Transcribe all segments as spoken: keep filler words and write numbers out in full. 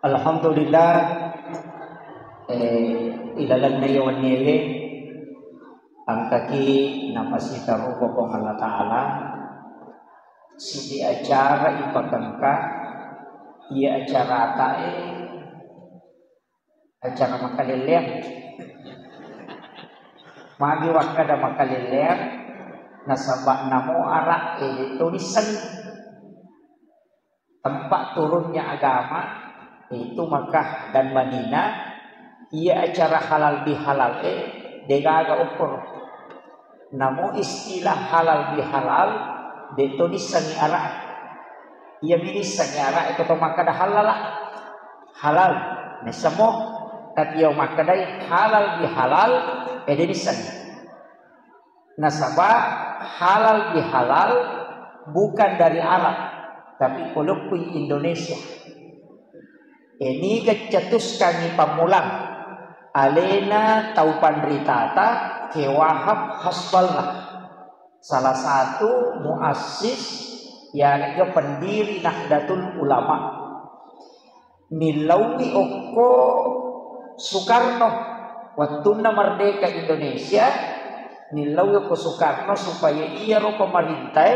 Alhamdulillah, eh, ilalenna iya wenniewe, engkaki napasitarupa Puang Allah Ta'ala, siddi acara ipakengka, iya acarata, eh, acara makalelleang. Magi wakkada makalelleang, nasaba namo ara'e de to nissengi. Tempat turunnya agama itu Makkah dan Madinah, iya acara halal bihalal e degaga ukur. Namo istilah halal bihalal de to nissengi ara'e. Iya mi nissengi ara'e ko to makkada halala. Halal. Nissemo. Tapi iya makkedai halal bihalal, eh, de nissengi. Nasaba halal bihalal bukan dari Arab, tapi polokku Indonesia. Ini kecetuskangi pamulang alena tau panritata ke Wahab Hasballah, salah satu muassis, ya, pendiri Nahdlatul Ulama. Nillauwi okko Sukarno, wettunna merdeka Indonesia, nillauwi okko Sukarno supaya iyaro pemerintae,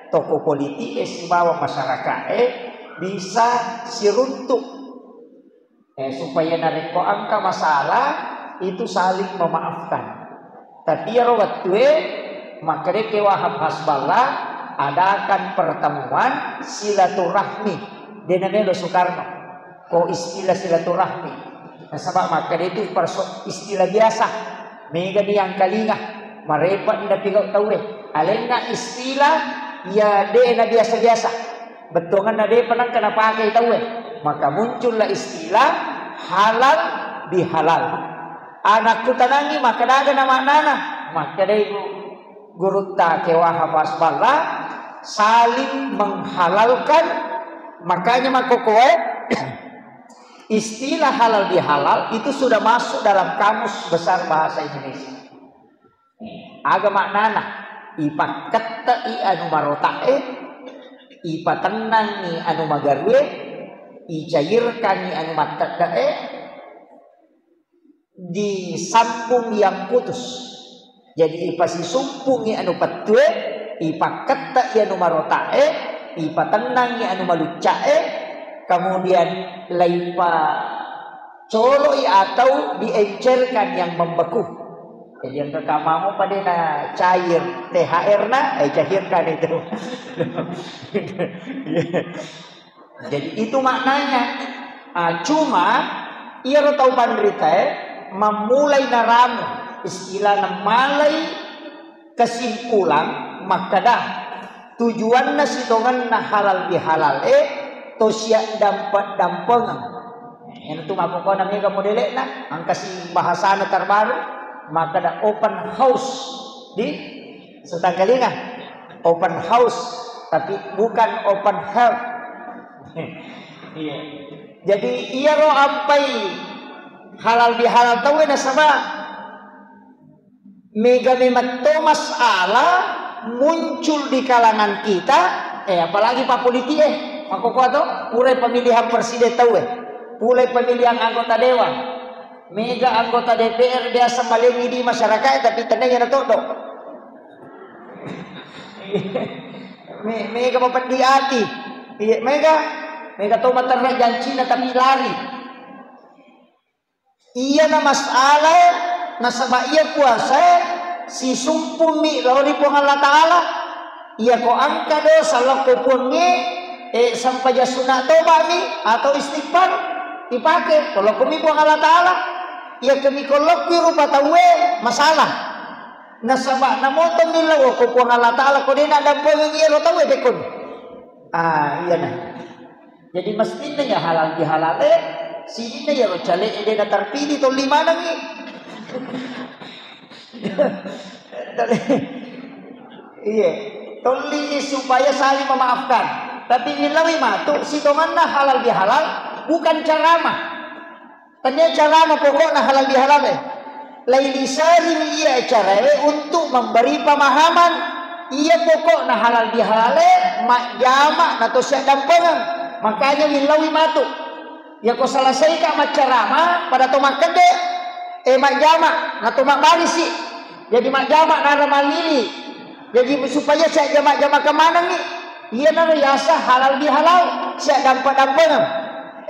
tokoh politik e sibawa masyarakat e bisa siruntuk. Eh, supaya narekko engka masalah itu saling memaafkan. Tapi iyaro wettue makkedai ke Wahab Hasballah, adakan pertemuan silaturahmi. De namelo Sukarno ko istilah silaturahmi. Nasaba makkeda itu perso-, istilah biasa. Mega ni yang kalinga, marepa ni napigau tauwe. Alenna istilah ya de na biasa-biasa. Bettuanganna depa nengka napakai tauwe. Maka muncullah istilah halal bihalal. Anakku tanangi, makkedaga na maknana? Makkedai gu-, gurutta ke Wahab Hasballah, saling menghalalkan. Makanya makkokoe istilah halal bihalal itu sudah masuk dalam kamus besar bahasa Indonesia. Aga maknana? Ipakkette'i anu marota'e, ipatennangi anu magarue, icairkangi anu mattedde'e, disambung yang putus. Jadi ipasisumpungi anu pettue, ipakkette'i anu marota'e, ipatennangi anu malucca'e, kemudian laipa coloi atau diencerkan yang membeku. Jadi yang pertama mau pada na cair T H R na, eh, cairkan itu. Jadi itu maknanya. Ah, cuma iyaro tau panritae mammulai naramu, istilahna malai kesimpulan makkeda tujuanna sitongenna halal bihalal e to siaddampe-dampengeng. Iyanatu makkokkoe na mega modele'na, engka si bahasana terbaru, makkeda open house. Di Sutangkalinga, open house, tapi bukan open heart. Iya. Jadi iyaro ampai halal bihalal tauwe nasaba mega memang to masalah muncul di kalangan kita, eh, apalagi pa politik, eh, makkokkoe to, pura pemilihan presiden tauwe, pura pemilihan anggota dewan, mega anggota D P R biasa malengi di masyarakat, tapi tenang ya todo. Me-, mega mapeddi ati, iya, mega, mega to materra jancina tapi lari. Iyana masalah, nasaba iya puasae sisumpummi lao ri Puang Allah Ta'ala. Iya ko engka dosa lokko Puangnge, eh, sampajang sunat tobami atau istighfar ipake, ko lokkomi Puang Allah Ta'ala. Iya kemi ko lokkoi rupa tauwe masalah. Nasaba namoto millau ko Puang Allah Ta'ala ko de naddampengeng iyaro tauwe pekkoni. Ah, iyana. Jadi mestinna ya halal bihalale, sininna ya ro cale de na terpilih tolli manengi. Iya, tolli supaya saling memaafkan. Tapi willawi matu sitonganna halal bihalal bukan ceramah. Tania carana pokokna halal bihalal e. Lailisarimi iya carae untuk memberi pemahaman. Iya pokokna halal bihalal e majjama nato siaddampengeng. Makanya willawi matu. Yako selesaika maccarama, pada to makkedde, eh, majjama, na to mabbarisi. Jadi majjama nara mallili. Jadi supaya siajjama jama kemanengi. Iyanaro yasa halal bihalal, siaddampa-dampengeng.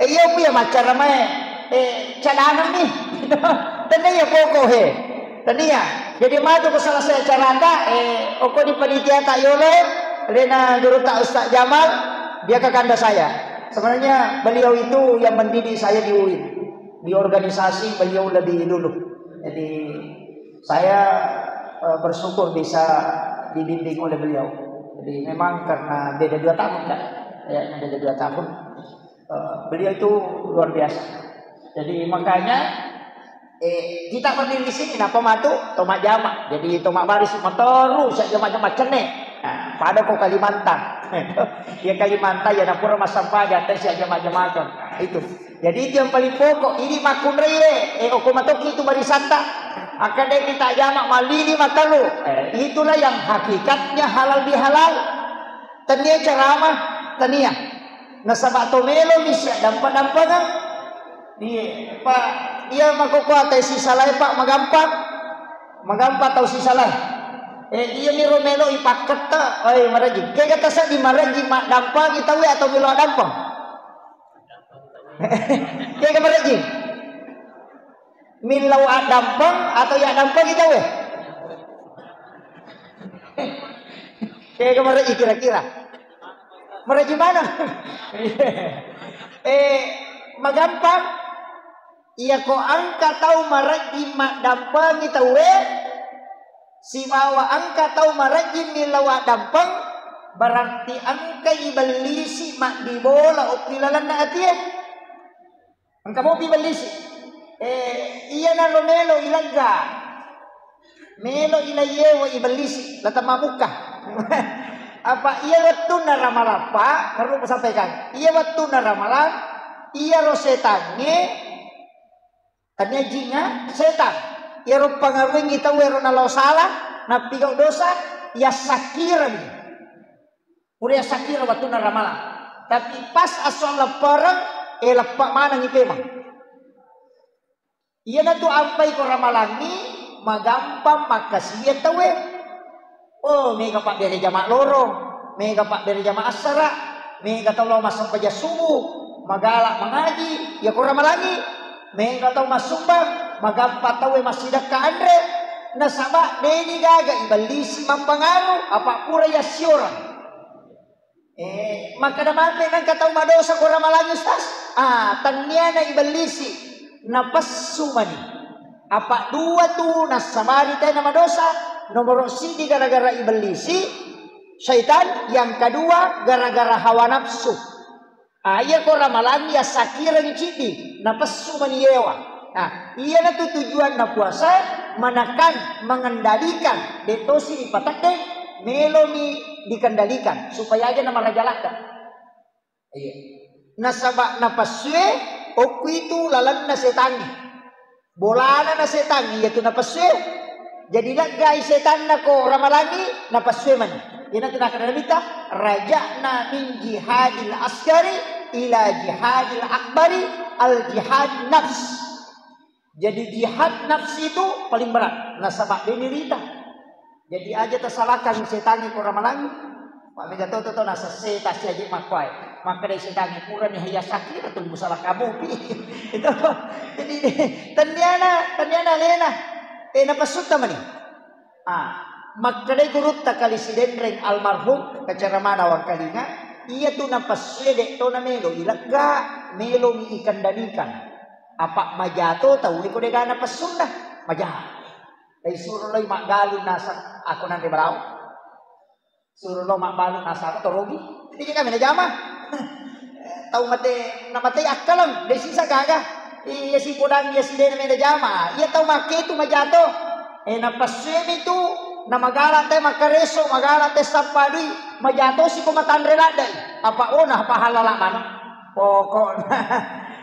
Eh, iya pu ya maccaramae, eh, cadangenni. Tenna iya poko he. Tania. Jadi matu ko selesai acarata, eh, oko di panitia ta yolo, rena guru ta Ustaz Jamal, dia ke kanda saya. Sebenarnya beliau itu yang mendidik saya di uin. Di organisasi beliau lebih dulu. Jadi saya, eh, bersyukur bisa dibimbing oleh beliau. Jadi memang karena beda dua tahun, kan. Ya, beda dua tahun. Eh, beliau itu luar biasa. Jadi makanya, eh, kita berdiri di sini, napa matu? To majjama. Jadi to mabbarisi, motoru, siajjama-jama cenne. Nah, pada ko Kalimantan. Ya Kalimantan, ya napura massampaja, te siajjama-jama. Nah, itu. Jadi itu yang paling pokok. Ini makkunrai, eh, oko matoki itu barisatta. Akan deh kita jama malini matalu. Eh, itulah yang hakikatnya halal bihalal. Tania ceramah, tania. Nasaba to melo mi siaddampa-dampengeng. Iya, Pak, iya makkokkoe tau sisalae, Pak, magampang. Magampang tau sisalae. Eh, iya miro melo ipakketta, oi, marejjing. Kega taseddi marejjing maddampangi tauwe atau melo addampeng? Kega marejjing? Millau addampeng atau ya addampeng kita we? Kega marejjing kira-kira? Marejjing mana? Eh, magampang. Iya ko engka tau marejjing maddampengi tauwe, sibawa engka tau marejjing millau addampeng, berarti engka ibellisi maddibola okki lalenna atie. Engka mopi ibellisi. Eh, iyanaro melo ilegga. Melo ilaiyewa ibellisi, la temmamukka. Apa iya wettunna ramalang, Pak, perlu kusampaikan. Iya wettunna ramalang, iyaro setangnge, tania jingnga, setang. Iyaro pangaruengngi tau ero nalao sala, nappigau dosa, yassakkirengngi. Pura yassakira wettunna ramalang. Tapi pas esso leppereng, eh, leppa manengngi pemeng. Iyanatu ampai ko ramalangngi, magampang makkasiwiang tauwe. Oh, mega pabbere jama lorong, mega pabbere jama assara, mega tau lao massempajang subuh, magala mangaji, iya ko ramalangngi. Mega tau massumbang, magampang tauwe massidekka anre. Nasaba deni gaga ibellisi mappangaru, apa pura yassiorang. Eh, makkeda mape nengka tau madosa ko ramalangngi, Ustaz? Ah, tenniana ibellisi, napessu mani. Apa dua tu nassabari tena madosa, nomoro sidi gara-gara ibellisi, syaitan, yang kedua gara-gara hawa nafsu. Ah, iya ko ramalangngi yassakireng ciddi, napessu mani yewa. Nah, iyanatu tujuanna puasa, menekan, mengendalikan, de tosi dipateddeng, melomi dikendalikan supaya aja namaraja ladde. Iya. Nasaba napessue okku itu lalenna setangnge. Bolana na setangnge iyatu napessue. Jadi leggai setanna ko ramalangngi, napessue mani. Iyanatu nakkeda Nabitta, raja'na min jihadil asgari ila jihadil akbari, al jihad nafs. Jadi jihad nafsi itu paling berat. Nasaba deni rita. Jadi aja tasalahkan setangnge ko ramalangngi. Pak mega toto to nasesseta siaji makkuae. Makkedai setangnge, purani haya sakira tuli musala kamupi. Itu. Jadi tenniana, tenniana alena. Eh, napessutta mani. Ah, makkedai gurutta kali Sidenreng almarhum, kaceramana wangkalinga, iyatu napessue de to namelo ilegga, melomi ikendalikan. Apa majato tau ko dega napessunna, maja. Dai suro loi maggalung naseng, aku nanre balawo. Suro lo mabbalu nasaba torogi. Jadi kami najama. Tau mate, namate akkaleng, de sisa gaga. Iya si podang, iya si dena mena jama. Iya tau make itu majato. Eh, napassuemi tu, namagala te makareso, magala te sappadui, majato si ko matanre laddai. Apa ona, apa halala mano. Pokokna.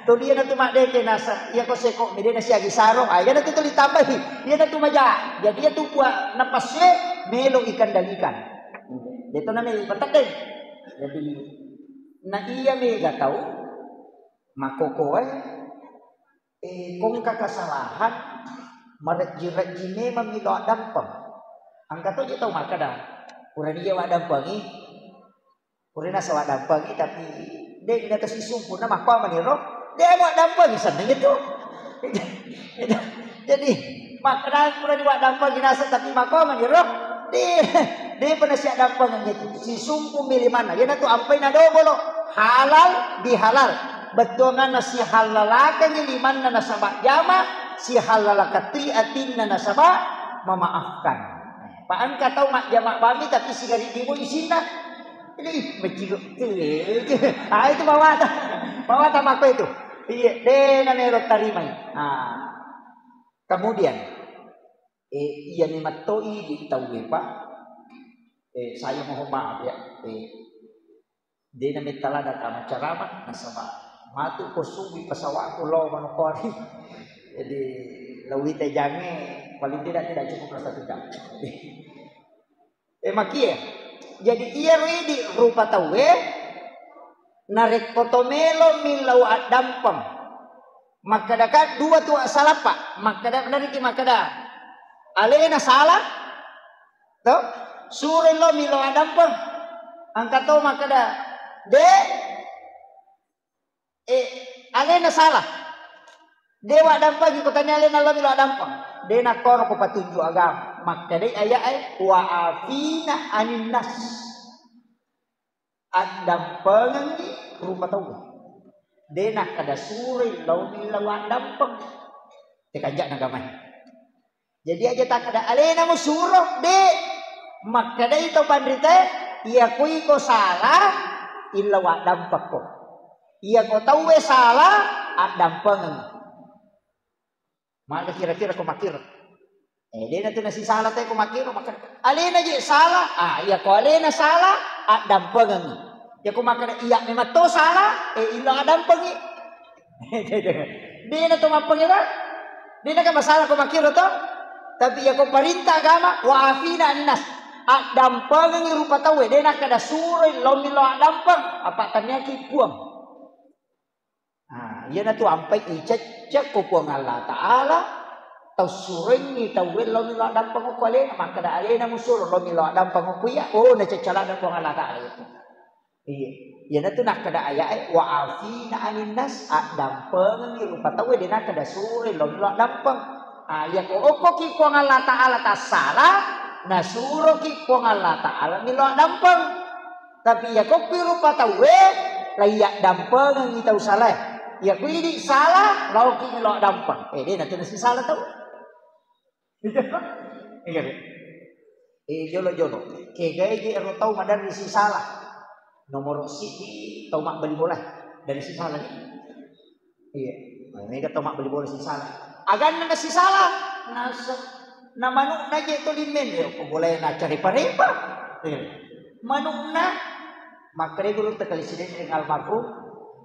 Tuli iyanatu maddeke nasa, iya ko seko, mede nasiagi saro. Ah, iyanatu tuli tambahi. Iyanatu maja. Jadi iyatu pua napassue melo ikendalikan. Deto namelo ipateddeng. Jadi, na iya mega tau Makkokoe, eh, kongka kesalahan, marejji-rejji memang milo addampeng. Engka to je tau makkeda, purani je waddampengi, purani nasa waddampengi, tapi de' na to sisumpunna makko maniro, de' mo waddampengi seneng itu. Jadi, makkeda purani waddampengi nasa tapi makko maniro, de', de' pernah siaddampengeng itu. Sisumpu milimanna, iyanatu ampai na dobolo, halal bihalal. Bettuanganna sihallalakeng limanna nasaba jama, sihallalakeng toi atinna nasaba memaafkan. Pa engka tau majjama bami tapi sigaridi mo isinna. Jadi, mecigo. Ah, itu bawata. Bawata makko itu. Iya, de' na melo tarimai. Ah. Kemudian, eh, iya ni mattoi di tauwe, Pak. Eh, saya mohon maaf ya. Eh, de' na metta ladang kama ceramah, nasaba matu ko subuh pesawatku lo manukori. Jadi, lawita jange paling tidak tidak cukup satu jam. Eh, makie. Jadi, iyaro idi rupa tauwe, narekko to melo millau addampeng. Makkedaka dua tu salappa. Makkeda, nariki makkeda, alena salah, to? Suroi lo millau addampeng. Engka to makkeda, de', eh, alena salah. De' waddampengi, ko tania alena lo millau addampeng. De' nakkoro ko patunju agama. Makkedai aya'e, wa afina anin nas. Addampengengngi rupa tauwe. De' nakkeda suroi lao millau addampeng. Tekanja nagamai. Jadi aja takkeda alena musuro, de'. Makkedai to panritae, iya ko iko salah, illau addampekko. Iya ko tauwe salah, addampengeng. Maka kira-kira ko makkiro. Eh, de' na tu nasisala te ko makkiro, maka alena je salah. Ah, iya ko alena salah, addampengeng. Iya ko makkeda iya memang to salah, eh, illau addampengi. De' na to mappengi ta? De' na kan masalah ko makkiro to? Tapi iya ko parintah agama, wa afina anin nas. Addampengengngi rupa tauwe, de' nakkeda suroi lao millau addampeng, apa taniaki puang. Nah, iyanatu ampai icecce ko Puang Allah Ta'ala, tau surengngi tauwe lao millau addampeng okko alena, makkeda alena musuro lao millau addampeng okko iya, oh, nacecce ladang Puang Allah Ta'ala itu. Iya. Iyanatu nakkeda aya'e, wa afina anin nas, addampengengngi rupa tauwe, de' nakkeda suroi lao millau addampeng. Ah, iya ko okkoki Puang Allah Ta'ala tassala, nasuroki Puang Allah Ta'ala millau addampeng. Tapi iya ko okki rupa tauwe, la iyaddampengengngi tau salae. Iya ko idi salah, laoki lao addampeng. Eh, de' na tu nasisala tau. Iya, Pak. Eh, jolo-jolo. Kegae je ero tau maderri sisala. Nomoro siji tau mabbali bola. Dari sisala ni. Iya. Nah, mega tau mabbali bola sisala. Aganna nasisala. Nasa. Na manu'na je tuli menre okko bolae na caripa-ripa. Iya. Manu'na. Makkeda gurutta kali sideng ring almarhum.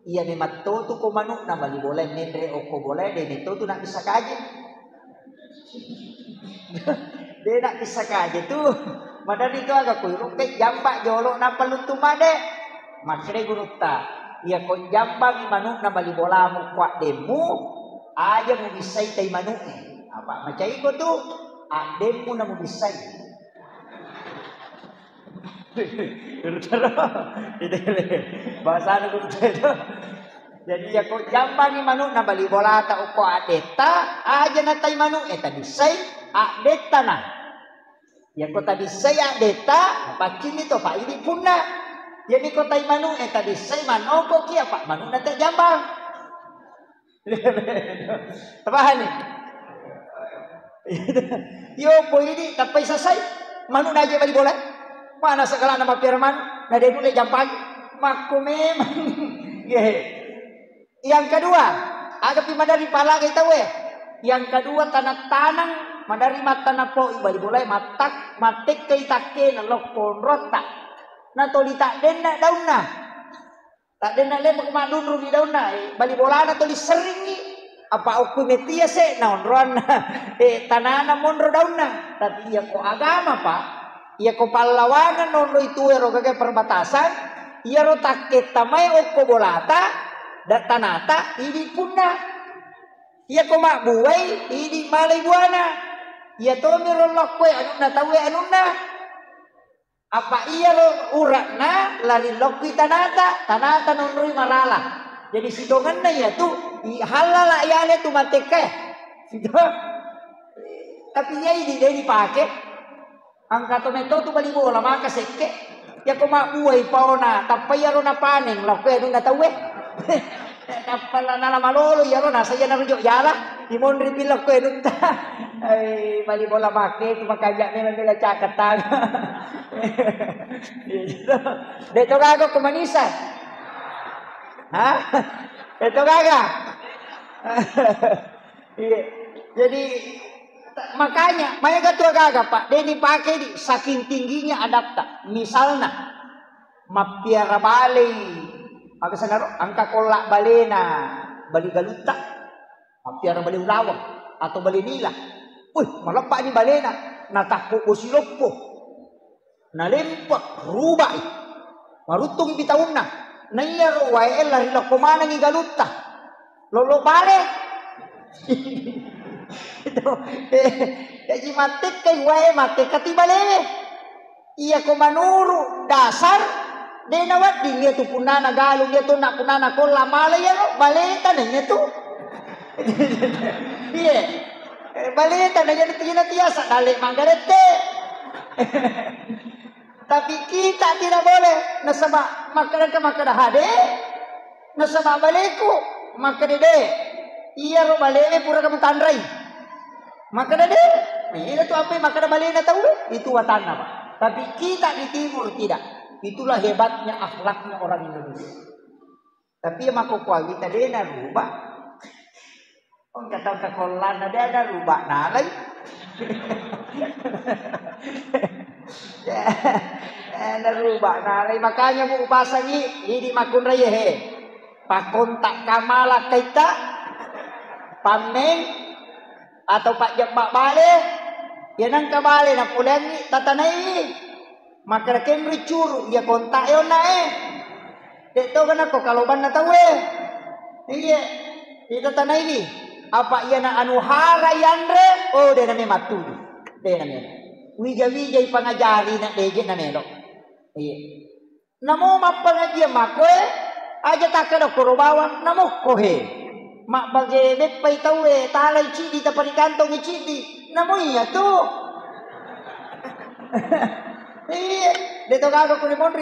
Iya memang totu ko manu'na bali bolae menre okko bolae, de' mettotu nabbissa kaje. De' nabbissa kaje tu. Maderri tu aga kuirukkai jamba jolo nappa luttu made. Makkeda gurutta, iya ko jambangi manu'na bali bolamu ko addemmu, aja mubissai tai manu'e. Apa macaiko tu, addemmu na mubissai. Gurutaro. Itu bahasana gurutaro. Jadi, iya ko jambangi manu'na bali bolata okko addetta, aja natai manu'e, tabissai addetta na. Iya ko tabissai addetta, paccinni to, Pak, idi punna. Iyami ko tai manu'e, tabissai manokoki, apa manu'na te jambang. Tapahani? Yo, poi idi tappai sasai. Manu naje bali bola. Mana segalana mappiara manu, na de nulle jampangi. Makko memang. Ye. Yang kedua, agapi madari palagai tauwe. Yang kedua, tanang-tanang madari mattana poi bali bola, mattak, mattekkai takkena lokko onrotta. Na toli taddenna daunna. Taddenna leppa ko maddunrungi daunna, eh, bali bolana tuli serringngi. Apa okku metti ase na onroanna, eh, tanana monro daunna. Tapi iya ko agama, Pak, iya ko pallawangan onroi tuero gaga perbatasan, iyaro takketta mai okko bolata, Da tanata idi punna. Iya ko mabbuai idi malai buana. Iya tomiro lokkoe anunna tauwe anunna. Apa iyaro urakna lari lokkui tanata, tanata nonroi marala. Jadi sitongenna iyatu, i-, halala iyale tu matekkae. Sito-, tapi iya idi de dipake. Engka to metto tu bali bola maka sekke. Iya ko mabbuai paona, tappa iyaro napaneng, lokkoi anunna tauwe. Tappa la nala malolo iyaro nasa iya narujo jala. Imonri pilokko enutta. Ai, bali bola make tu makanja memang bela caketang. Iya, gitu. De to gaga ko manisa. Hah? De to gaga. Iya. Jadi makanya, maega tu gaga, Pak. De dipake di saking tingginya adabta. Misalna, mappiara balei, aga sanaro, engka kolla balena, bali galutta, mappiara bale ulaweng atau bale nila. Wih, maleppani balena, natakko bosi loppo, nalempe, rubai, maruttung pi taunna. Naiyaro wae lari lokko manengi galutta. Lolo bale. Itu. Jaji mattekkai wae, mattekkati balewe. Iya ko manuru dasar, de nawedding iya tu punnana galung, iya tu nak punnana kolla mala iya lo, baleta na iya tu. Iya. Eh, baleta na iya tu iya na tiasa dale manggarette. Tapi kita tidak boleh. Nasaba makkadaka makkada hade, nasaba baleku makkada de. Iyaro balewe pura kamu tanrai. Makkada de. Nah, itu apa makkada balena tahu itu watanna, Pak. Tapi kita di timur tidak. Itulah hebatnya akhlaknya orang Indonesia. Tapi ya makkukuawi ta de narubah. Engka tau kakollanna de ada rubah nalai. Eh, narubah nalai. Makanya bu upasangi idi makkunrai he. Pakontak kamala kaita pammeng atau pajjabba bale. Ya nangka bale napoleangi tatanai. Makkeda kenri curu, iya kontak e onna e. Dek toga nakko kalobanna tau e. Iye, ita tanaiwi. Apa iyana anu hara yanre, oh, de name mattudu. De name. Wija-wijai pangajari na deje na melo. Iye. Namo mappangajian makko e, aja takkeda koro bawang, namo ko he. Mabbage beppai tau e, talai ciddi, taparikantongi ciddi. Namo iya tu. Iya, de to gaga kuli monri.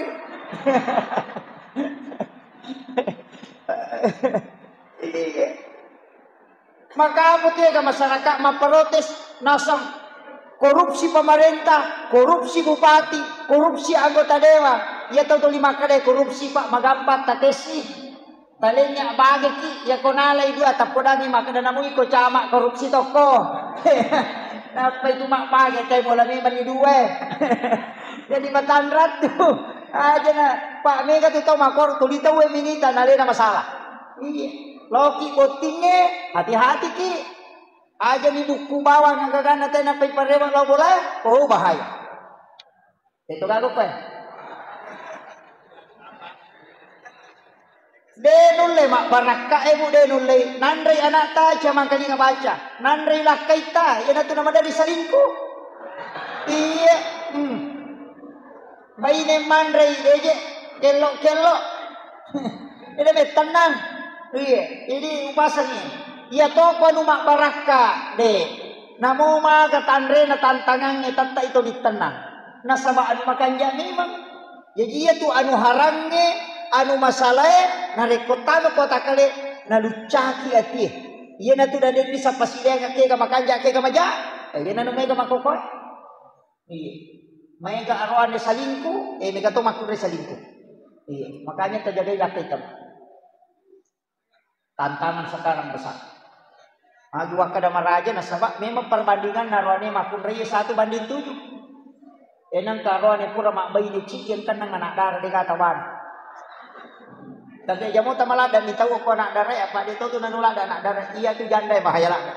Iya. Maka apa tega masyarakat mapprotes nasang korupsi pemerintah, korupsi bupati, korupsi anggota dewan. Iya tau tuli makkeda korupsi, Pak, magampang takessi. Talenya bageki, ya ko nalai dua tappodangi makkeda namui ko cama korupsi tokko. Nappa itu mak bage tai bola memang ni dua. Jadi matanrang tu. Aja na, Pak, mega tu tau makor tuli tau e minita nalena masalah. Iya. Loki bottingnge, hati-hatiki. Aja ni bukku bawang agaganna tena pai parewa lao bola, oh bahaya. Itu gaga koe. De nulle mabbarakka e bu, de nulle nanrei anakta aja mangkalinga baca, nanrei lakkaita, iyanatu namadari salingku. Iye, hmm. Baine manrei deje kello-kello. Ede bettennang. Iye, jadi upasangi. Iya toko anu mabbarakka de. Namo maga tanrena tantangangnge tatta ito dittennang. Nasaba anu makanja memang. Jaji iya tu anu harangnge, anu masalae, narekko tama kota kale, naluccaki atie. Iyanatu dade bisa pasileang kega makanja kega maja. Eh, iyana nu mega makokoe. Iya. Maega aroane salingku, eh, mega to makkunrai salingku. Iya, makanya tajagai lakkaita. Tantangan sekarang besar. Magi wakkada maraja nasaba memang perbandingan naroane makkunrai satu banding tujuh. Enang karoane pura mabbaine ciki engkennang anak dara dega tawana. Tapi jamo tamaladda mitau ko anak dara apa de to tu nanulada anak dara iya tu janda bahaya ladda.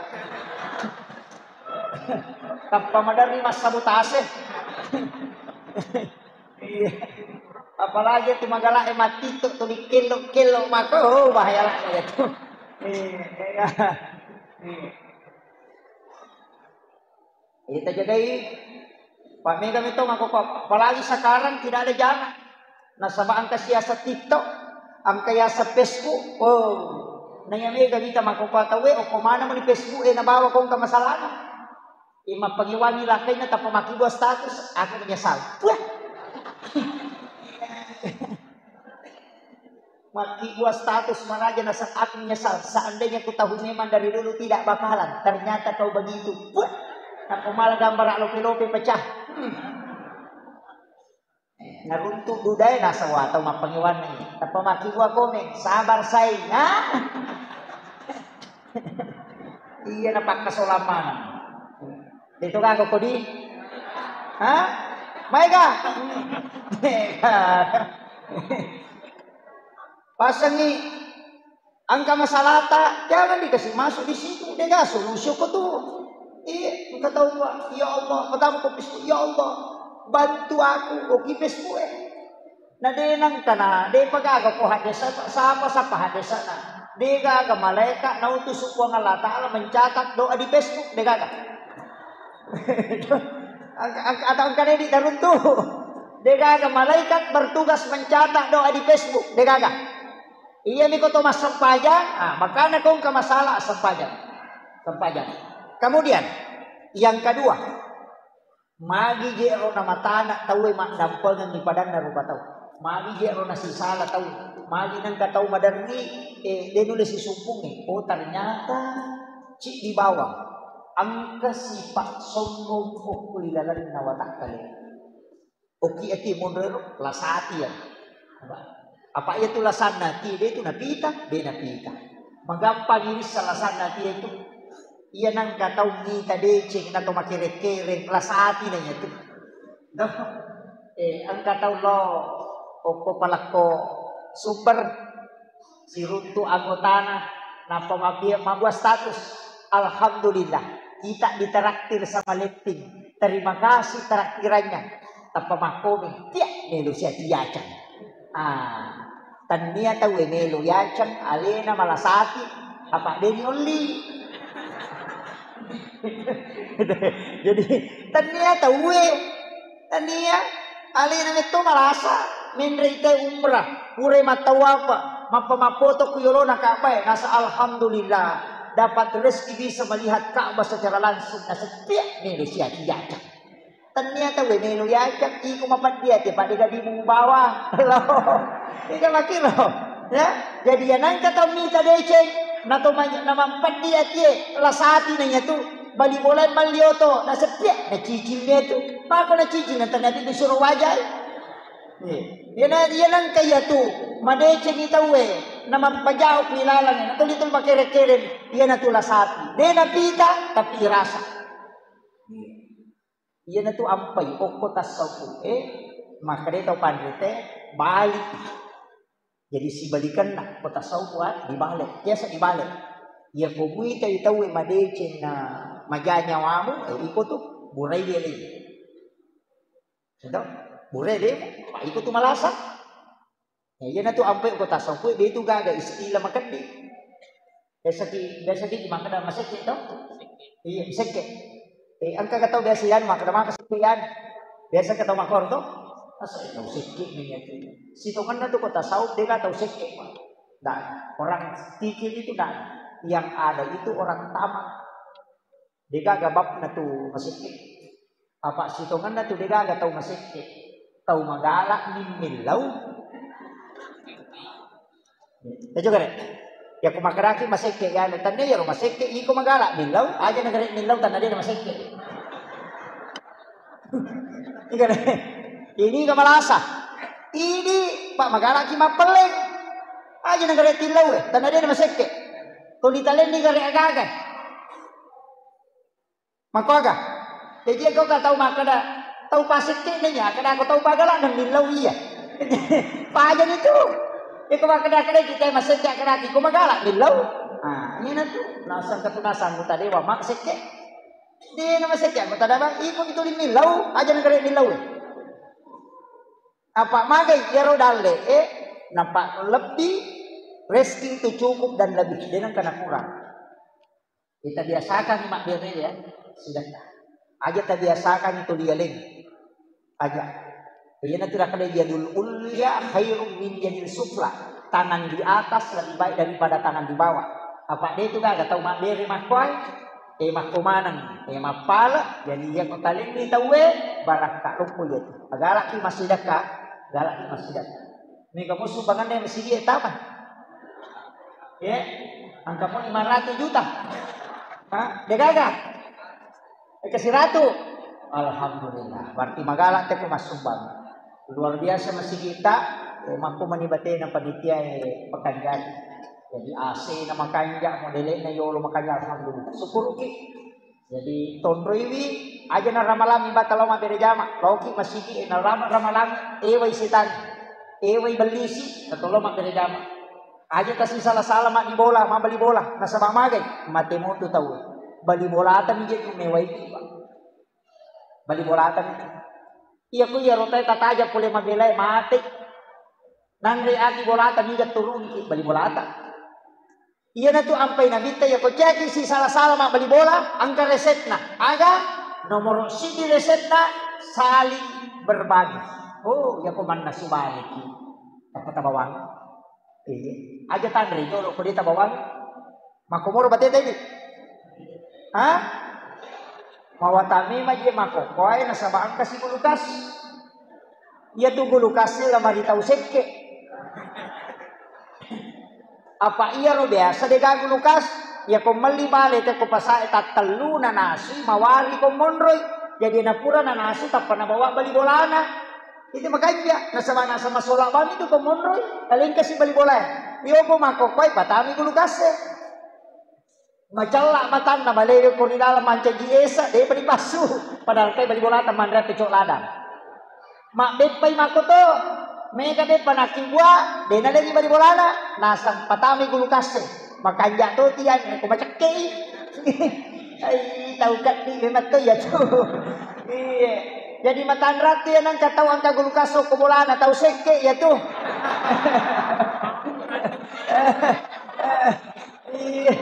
Tappa maderri massabotase. Iya. Apalagi tu magala e matito tu dikello-kello mako, oh, bahaya lah itu. Iya, iya. Iya. Iya, tajagai. Pak mega meto mako, apalagi sekarang tidak ada jana. Nasaba engka siasa TikTok, engka yasa Facebook. Oh, naya mega kita mako patawe, oko mana meni Facebook e nabawa kongka masalahnya. Imappangewangi lakainna tappa makkibua status, aku menyesal. Puah. Makkibua status maraja naseng aku menyesal. Seandainya ku tahu memang dari dulu tidak bakalan, ternyata kau begitu. Puah. Tappa mala gambar lope-lope pecah. Hmm. Naruntu dudae nasaba tau mappangewanni. Tappa makkibua komeng, sabar saing. Ah? Iya napakkasolang maneng. Deto gaga kodi? Hah? Maega? Maega. Pasengi engka masalahta, jangan dikasih masuk di situ. Dega solusi ko tu. Iya, engka tau, ya Allah, pertama ko Facebook, ya Allah, bantu aku, oki Facebook e. Na de nangkana, de pagaga ko haddesa, sapa-sapa haddesana. De gaga malaikat nautus Puang Allah Ta'ala mencatat doa di Facebook, de gaga. Angka, angka, atau angka de di daruntu. De gaga malaikat bertugas mencatat doa di Facebook, de gaga. Iya mi ko to massempajang, ah, makana ko engka masalah sempajang. Sempajang. Kemudian, yang kedua, Magi je ro namatana tauwe maddampengengngi padanna rupa tau. Magi je ro nasisala tau. Magi nengka tau maderri, eh, de nulle sisumpungngi. Oh, ternyata ciddi bawang. Engka sifat sombong okko ilalenna watakkale. Oki ati monro ero, lasati ya. Apa iya tu lasanna ati, de tu napita, de napita. Magampang irissa lasanna ati itu. Iya nangka tau mita deceng na to makere-kereng, lasati na iya tu. Doh. Eh, engka tau lo okko palakko sumber, siruntu anggotana, nappa mabbi-, mabbua status, "Alhamdulillah, kita ditraktir sama Letting. Terima kasih traktirannya." Tappa makkomi, "Tiak melo sia tiacang." Ah, tennia tauwe melo yacang, alena malasati, apa deni olli. Jadi, tennia tauwe, tennia alena metto malasa, menre ite umrah, pura mattawapa, mappa mappoto ku yolona Ka'bah e, nasa alhamdulillah, dapat rezeki bisa melihat Ka'bah secara langsung, nasa tiak melo sia tiacang. Tennia tauwe melo yacang, iko mapeddi ati, apa dega dimu bawa. Lo. Ika makiro. Ya, jadi ya nangka tau mita deceng, na to ma-, na mampeddi atie, lasati na iya tu, bali bola malli oto, na seppiak, na cicil dia tu. Mako na cicil, na ternyata disuruh wajai. Iya. Iya na, iya nangka iya tu, madecengi tauwe, na mampajau pi laleng, na tuli tu makere-kereng, iya na tu lasati. De napita, tapi rasa. Iya. Iyanatu ampai okko tasawuf e, makkeda tau panrita e, balik. Jadi sibalikenna ko tasawuf e, dibalik. Biasa dibalik. Iya ko muitai tauwe madeceng na maja nyawamu, eh, iko tu burai ele. Gitu? Burai ele, iko tu malasa. Ya, iyanatu ampai ko tasawuf e, de tu gaga istilah makeddi. Biasaki, biasaki makkeda masekke to? Iya, masekke. Eh, engka ka tau biasa yan makkeda maka sekke yan. Biasa ka tau makkoro to? Masa tau sekke ni ya tu. Sitongenna tu ko tasawuf de ga tau sekke. Nah, orang fikih itu nah, yang ada itu orang tamak. De gaga babna tu masekke. Apa sitongenna tu de gaga tau masekke. Tau magala mi millau. Ejo gare. Ya ko makkedaki masekke ya, tanda ya ro masekke iko magala millau, aja na gare millau tanda de masekke. Igare. Ini ga malasa. Ini pak magalaki mappelleng. Aja na gare tillau, eh, tanda de masekke. Ko ditalenni gare agaga. Makkuaga? Jaji engka tau makkeda, tau pasekke nanya, akkeda ko tau pagala na millau iya. Pajani tu. Iko makkeda-keda kita masekke akkeda ko magala millau. Ah, ini tu. Nasang ketunasan anggota dewa mak sekke. De na masekke anggota dewa, iko itu millau, aja na gare millau. Apa magai iyaro dalle e, napa lebbi, rezeki itu cukup dan lebih, de nengka nakurang. Kita biasakan mabbere ya, sedekah. Aja tabiasakan itu lialeng. Aja. Iyana tu nakkeda yadul ulya khairum min yadil sufla. Tangan di atas lebih baik daripada tangan di bawah. Apa de tu gaga tau mabbere makkoe? E makko maneng, e mappale, jadi iya ko talenni tauwe, barakka loppo iya tu. Agalaki massidekka, galaki massidekka. Mega musu banganna masigi e tama. Ye, angka mo lima ratus juta. Ha, de gaga. Eka siratu. Alhamdulillah. Berarti magala te ko massumbang. Luar biasa masigitta, e, makko mani batena panitia e pekanjari. Jadi A C na makanja, modele na yolo makanja, alhamdulillah. Syukuruki. Jadi tonroiwi aja na ramalangi bata lao mabbere jama, laoki masigi e na rama-, ramalangi, ewai setan, ewai bellisi, na tolo mabbere jama. Aja tasisala-sala maddi bola, mabbali bola, nasaba magai, mate motu tau. Bali bolata mi je tu mewai, Pak. Bali bolata mi. Iya ku iya rotai tataja pole mabelai mate. Nanre ati bolata mi je turunki bali bolata. Iyana tu ampai nabitta, iya ko ceki sisala-sala mabbali bola, angka resetna. Aga nomor siji resetna saling berbagi. Oh, iya ko manna subaliki. Apa tabawang? Iya. Aja tanre jolo ko de tabawang. Makkomoro bateta idi. Ha? Mawatami maje makokkoe nasaba angka si kulkas. Iya tu kulkas e la mari tau sekke. Apa iyaro biasa de gaga kulkas? Iya ko melli bale te ko pasae tattellu nanasui mawari ko monroi. Jadi napura nanasu tappa nabawa bali bolana. Itu makanja nasaba nasaba sola bang itu ko monroi. Talengkasi bali bolae. Iyo ko makkokkoe patami kulkas e. Macella matanna malewe ko ri dalam mancaji esa, de pa dipassu. Padahal kai bali bolata manre pecok ladang. Mabbeppai makkoto, mega beppa nakkibua, de nalengi bali bolana, nasang patami kulkas e. Makanja to tian ko macekkei. Ai tau kaddi memang to iya tu. Iya. Jadi matanra tu ya nangka tau angka kulkas ko bolana tau sekke ya tu. Iya.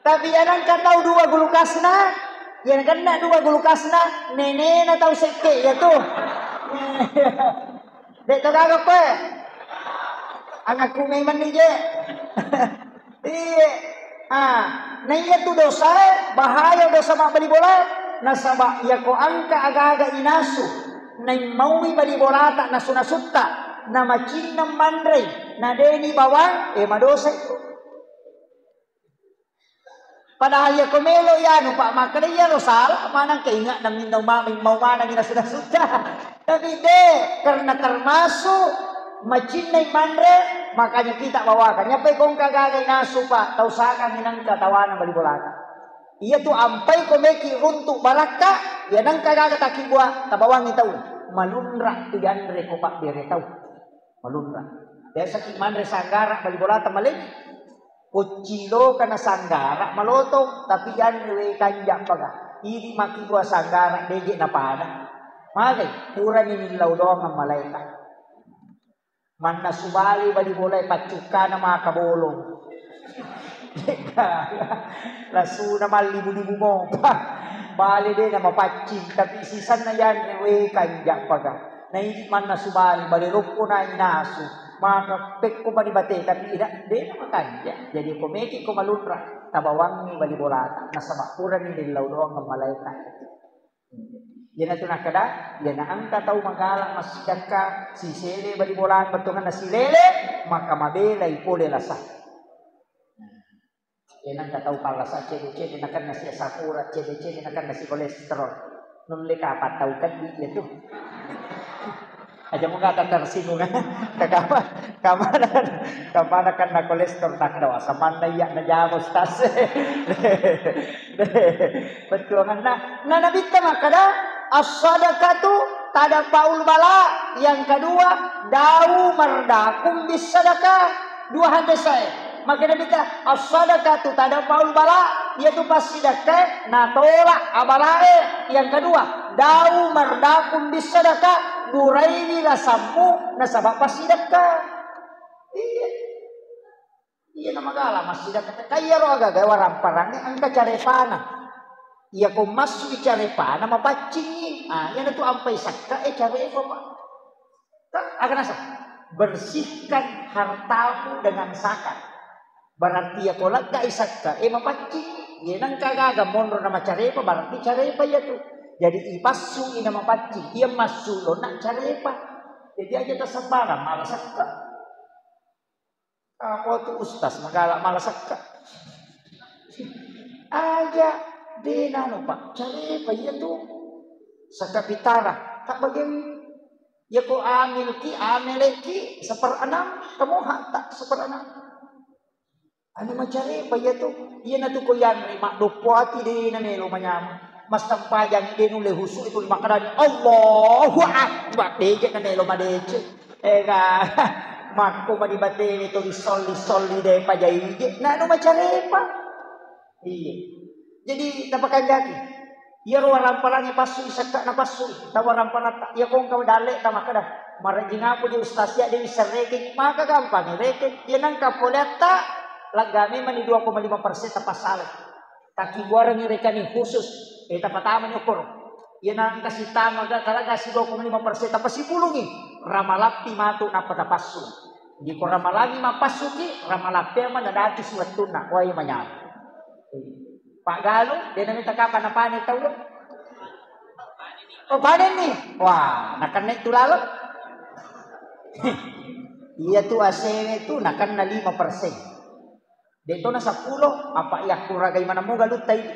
Tapi iya nangka tau dua kulkasna, iya nangka dua kulkasna, nenena tau sekke iya tu. De to gaga koe. Angakku memang ni je. Iya. Ah, na iya tu dosae, bahaya dosa mabbali bola. Nasaba iya ko angka aga-aga inasu, naimmaui bali bolata nasu-nasutta, namacinnang manrei, nadeni bawang, e madosa itu. Padahal iya ko melo iyanu, Pak, makkeda iyaro sala, manang ke inga na minnau ma-, mau manang ina sudah-sudah. Tapi de, karena termasuk macinnai manre, makanya kita bawakan. Nyapai kongka gaga inasu, Pak, tau sakang inangka tawana bali bolata. Iya tu ampai ko meki runtuk barakka, iya nangka gaga takibua, tabawangi tau. Malunra tu yanre ko pabbere tau. Malunra. Biasa ki manre sanggara bali bolata maleng. Kucciloka na sanggara malotong, tapi yanre we kanja paga. Idi makkibua sanggara deje napada. Magai, purani millau doang malaeka. Manna subali bali bolae paccukkana maka bolong. Lasuna mallibu-libu mopa. Bale de na mapaccing, tapi sisanna yanre we kanja paga. Na idi manna subali bale loppo na inasu. Maka pekko mani bate, tapi ida de na makanja. Jadi ko meki ko malunra, tabawangi bali bolata. Nasaba purani millau doang malaeka. Iyana tu nakkeda, iyana engka tau magala massidakka sisele bali bola bettuanganna silele, maka mabelai pole lasa. Iyana engka tau pallasa cede-cede nakenna si asam urat, cede-cede nakenna si kolesterol. Nulle kapang tau keddi iya tu. Aja muga tersinggung. Kakama, kamana, kamana kenna kolesterol, nakkeda samanna iya najama, Ustaz. Bettuanganna. Na Nabitta makkeda, "As-sadaqatu tadfa'ul bala." Yang kedua, "Dawu mardakum bis-sadaqah." Dua hadis saya. Makkeda Nabitta, "As-sadaqatu tadfa'ul bala." Iyatu passidakkae natolak abalae. Yang kedua, "Dawu mardakum bis-sadaqah." Puraini lasammu nasaba passidekka. Iya. Iya namagala massidekka. Kaiyaro agaga waramparangnge engka carepana. Iya ko massu carepana mapaccingi. Ah, iya natu ampai sakka e carepa, Pak. Kan, aga nasa? Bersihkan hartamu dengan zakat. Berarti iya ko leggai sakka e mapaccing. Iya nengka gaga monro na macarepa, berarti carepa iya tu. Jadi ipassu ina mapaccing, iya massu lona carepa. Jadi aja tasabbara mala sakka. Apa tu ustaz magala mala sakka? Aja de nanu, Pak, carepa iya tu. Sakka pitara, tak bagian. Iya ko amilki, ameleki seperenam, kamu hak tak seperenam. Anu macarepa iya tu, iya natu ko yanre maddoppo ati de na melo manyama. Massempajang de nulle husu itu makkedani Allahu Akbar, deje na melo madece. Ega makko madibatewe to disolli-solli de pajaije. Na anu macarepa. Iya. Jadi tapakanjaki. Iyaro waramparangnge passui, sekka'na passui, tau waramparatta. Iya kongka dalle ta makkeda, marejjing apa je ustaz ya, de wisseng rekeng, maka gampang rekeng. Iya nangka poleatta, lagga memang ni dua koma lima persen tapassalai. Takkibuarengngi rekening khusus, eh, tapatamani okkoro. Iya nangka sitama ga, talaga si dua koma lima persen tapasipulungi, ramalappi matu nappa tapassu. Di ko ramalangi mappassuki, ramalappea manadaki si wettunna, wai manyala. Pak Galu, de namita kapang napane tau lo? Oh, panenni. Wah, nakenna tu lalo. Iya tu asewe tu nakenna lima persen. De to na seppulo, apa iya kuragai maneng mo galutta idi.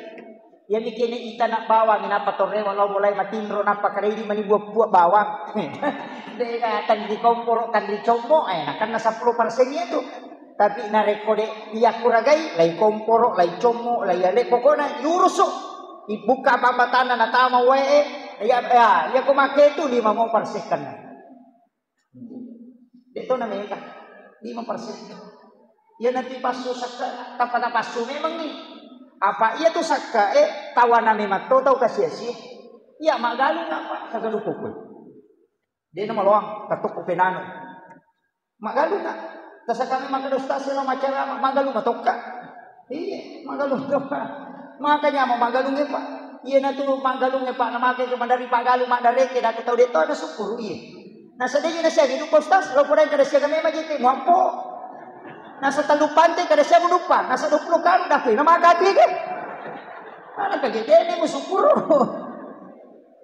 Iya mi kene ita na bawang, nappa torrewa lao mulai matinro, nappa kadaidi mani buah-buah bawang. De ga tanri komporo, tanri commo, eh, nakenna seppulo persen iya tu. Tapi narekko de iya kuragai, lai komporo, lai commo, lai ale, pokokna yurusu. Ibukka pambatanna natama wae, iya, iya, iya ko make tu lima mo persen kenna. De to na mega, lima persen. Iya nanti passu sakka, tappa tapassu memang ni. Apa iya tu sakka, eh, tawana memang to tau kasi-asi. Iya magalu ngapa? Kagalu kokoi. De na maloang, katukku penano. Magaluna. Tasakami makkeda ustaz silo macara, magaluma tokka. Iya, magaluma tokka. Makanya mau magalunge, Pak. Iya natu magalunge, Pak, namake ke mandari pagalu madareke, datu tau de to ada syukur, iya. Nah, sedih na siagi dupa ustaz, lo pura kada siaga memang jete muampo. Nasa tellu pante kada siaga dupa, nasa dua puluh karu dapet, nama kaki ke. Mana kagedene mu syukur.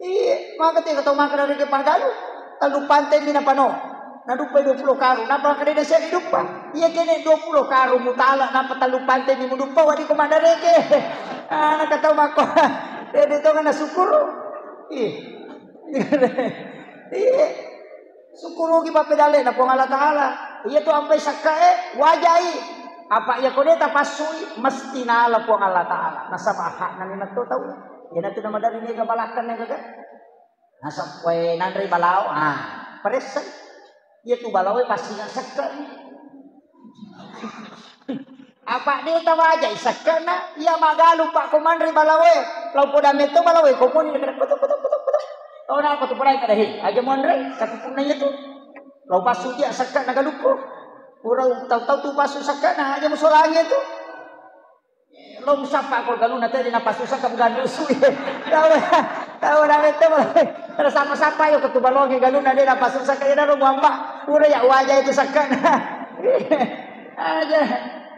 Iya, maka tiga tau maka dari ke pagalu. Tellu pante mi napano. Na dupa dua puluh karu. Napa kada ada siaga dupa? Iya kene dua puluh karu mutala, napa tellu pante mi muduppa wadi ko madareke. Ah, naka tau mako. Dede to kana syukur. Iya. Iya. Sukurugi pappedallena Puang Allah Ta'ala. Iya tu ampai sakkae, wajai. Apa iya ko de tapassui, mesti nala Puang Allah Ta'ala. Nasaba hakna memang to tau. Iya natu namadari mega balakkan mega kan. Nasaba wae nanrei balao, ah, paressai. Iya tu balao pasti nggak sakka. Apa de tawajai sakke'na, iya magalu, Pak, ko manre balaoe. Lao poda metto balaoe, ko moni kada kotok, kotok, kotok, kotok. Tau na apa tu pulai kada he. Aja monre, tapi punna iya tu. Lao passu dia sakke'na galukku. Pura tau-tau tu passu sakke'na, aja musolangi tu. Lao musappa ko galuna tadi na passu sakka bukan dusu. Tau, tau na metto balaoe. Kada sapa-sapa yo ketu balongi galuna de na passu sakka, iya na ro muamba. Pura ya wajai tu sakke'na. Aja.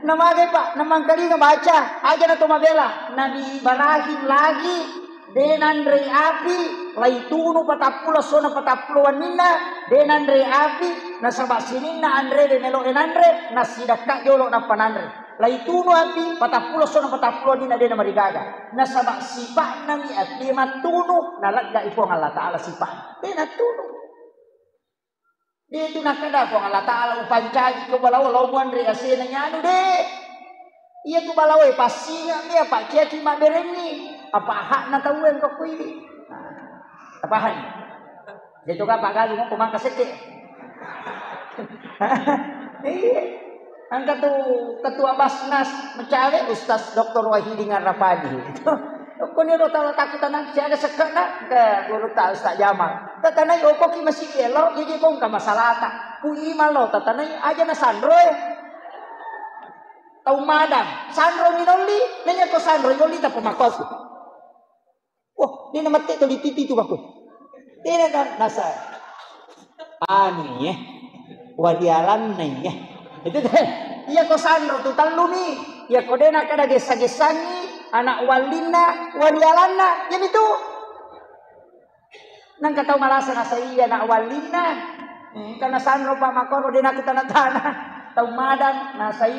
Namagai, Pak, namangkalinga baca, aja na to mabela. Nabi Ibrahim lagi, de nanrei api, laitunu patappulo essona patappulo wenninna, de nanrei api, nasaba sininna anre de melo e nanre, nasidakka jolo nappa nanre. Laitunu api, patappulo essona patappulo wenninna de namarigaga. Nasaba sipa'na mi api mattunu, nalegga i Puang Allah Ta'ala sipa'na. De nattunu. De tu nakkeda Puang Allah Ta'ala, upancaji ko balao lao muanre asena nyanu de. Iya tu balaoe passinga mi apa kiaki mabberenni. Apa hakna tau engka kuwi. Nah, tapahani? De tu ka pagalu mako mangka sekke. Iya. Engka tu ketua Basnas mecawe Ustaz Doktor Wahidin Arrapani. Kuni ro tau takutan siaga sekke'na ke guru ta Ustaz Jamal. Tatanai okoki masigi elo, jadi kongka masalata. Ku imang lo tatanai aja na sanro e. Tau madang, sanro minolli, nanya ko sanro yolli tappa makoku. Oh, dia na mette to dititi tu bako. Dia na nasa. Anu ye. Wadialanna ye. Itu deh. Iya ko sanro tu tellumi. Iya ko dena kada gessa-gessangi anak wallinna, wadialanna. Jadi tu. Nangka tau malasa nasai anak wallinna. Hmm, karena sanro pa makoro dena ku tana-tana. Tau madang nasai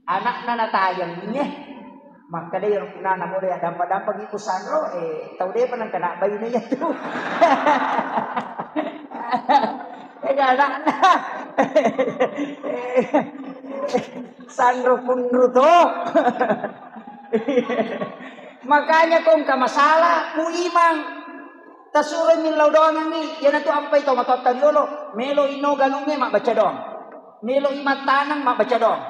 anakna natayang ye. Makkeda iyaro punana mode ya dampa-dampa gitu sanro, eh, tau depa nangka nak baine ya tu. Eh, anakna. Sanro punru to. Makanya kongka masalah ku imang. Tasuroi millau doangengngi, iyanatu ampai tau matoatta riolo, melo ino galungnge mabbaca doang. Melo i mattaneng mabbaca doang.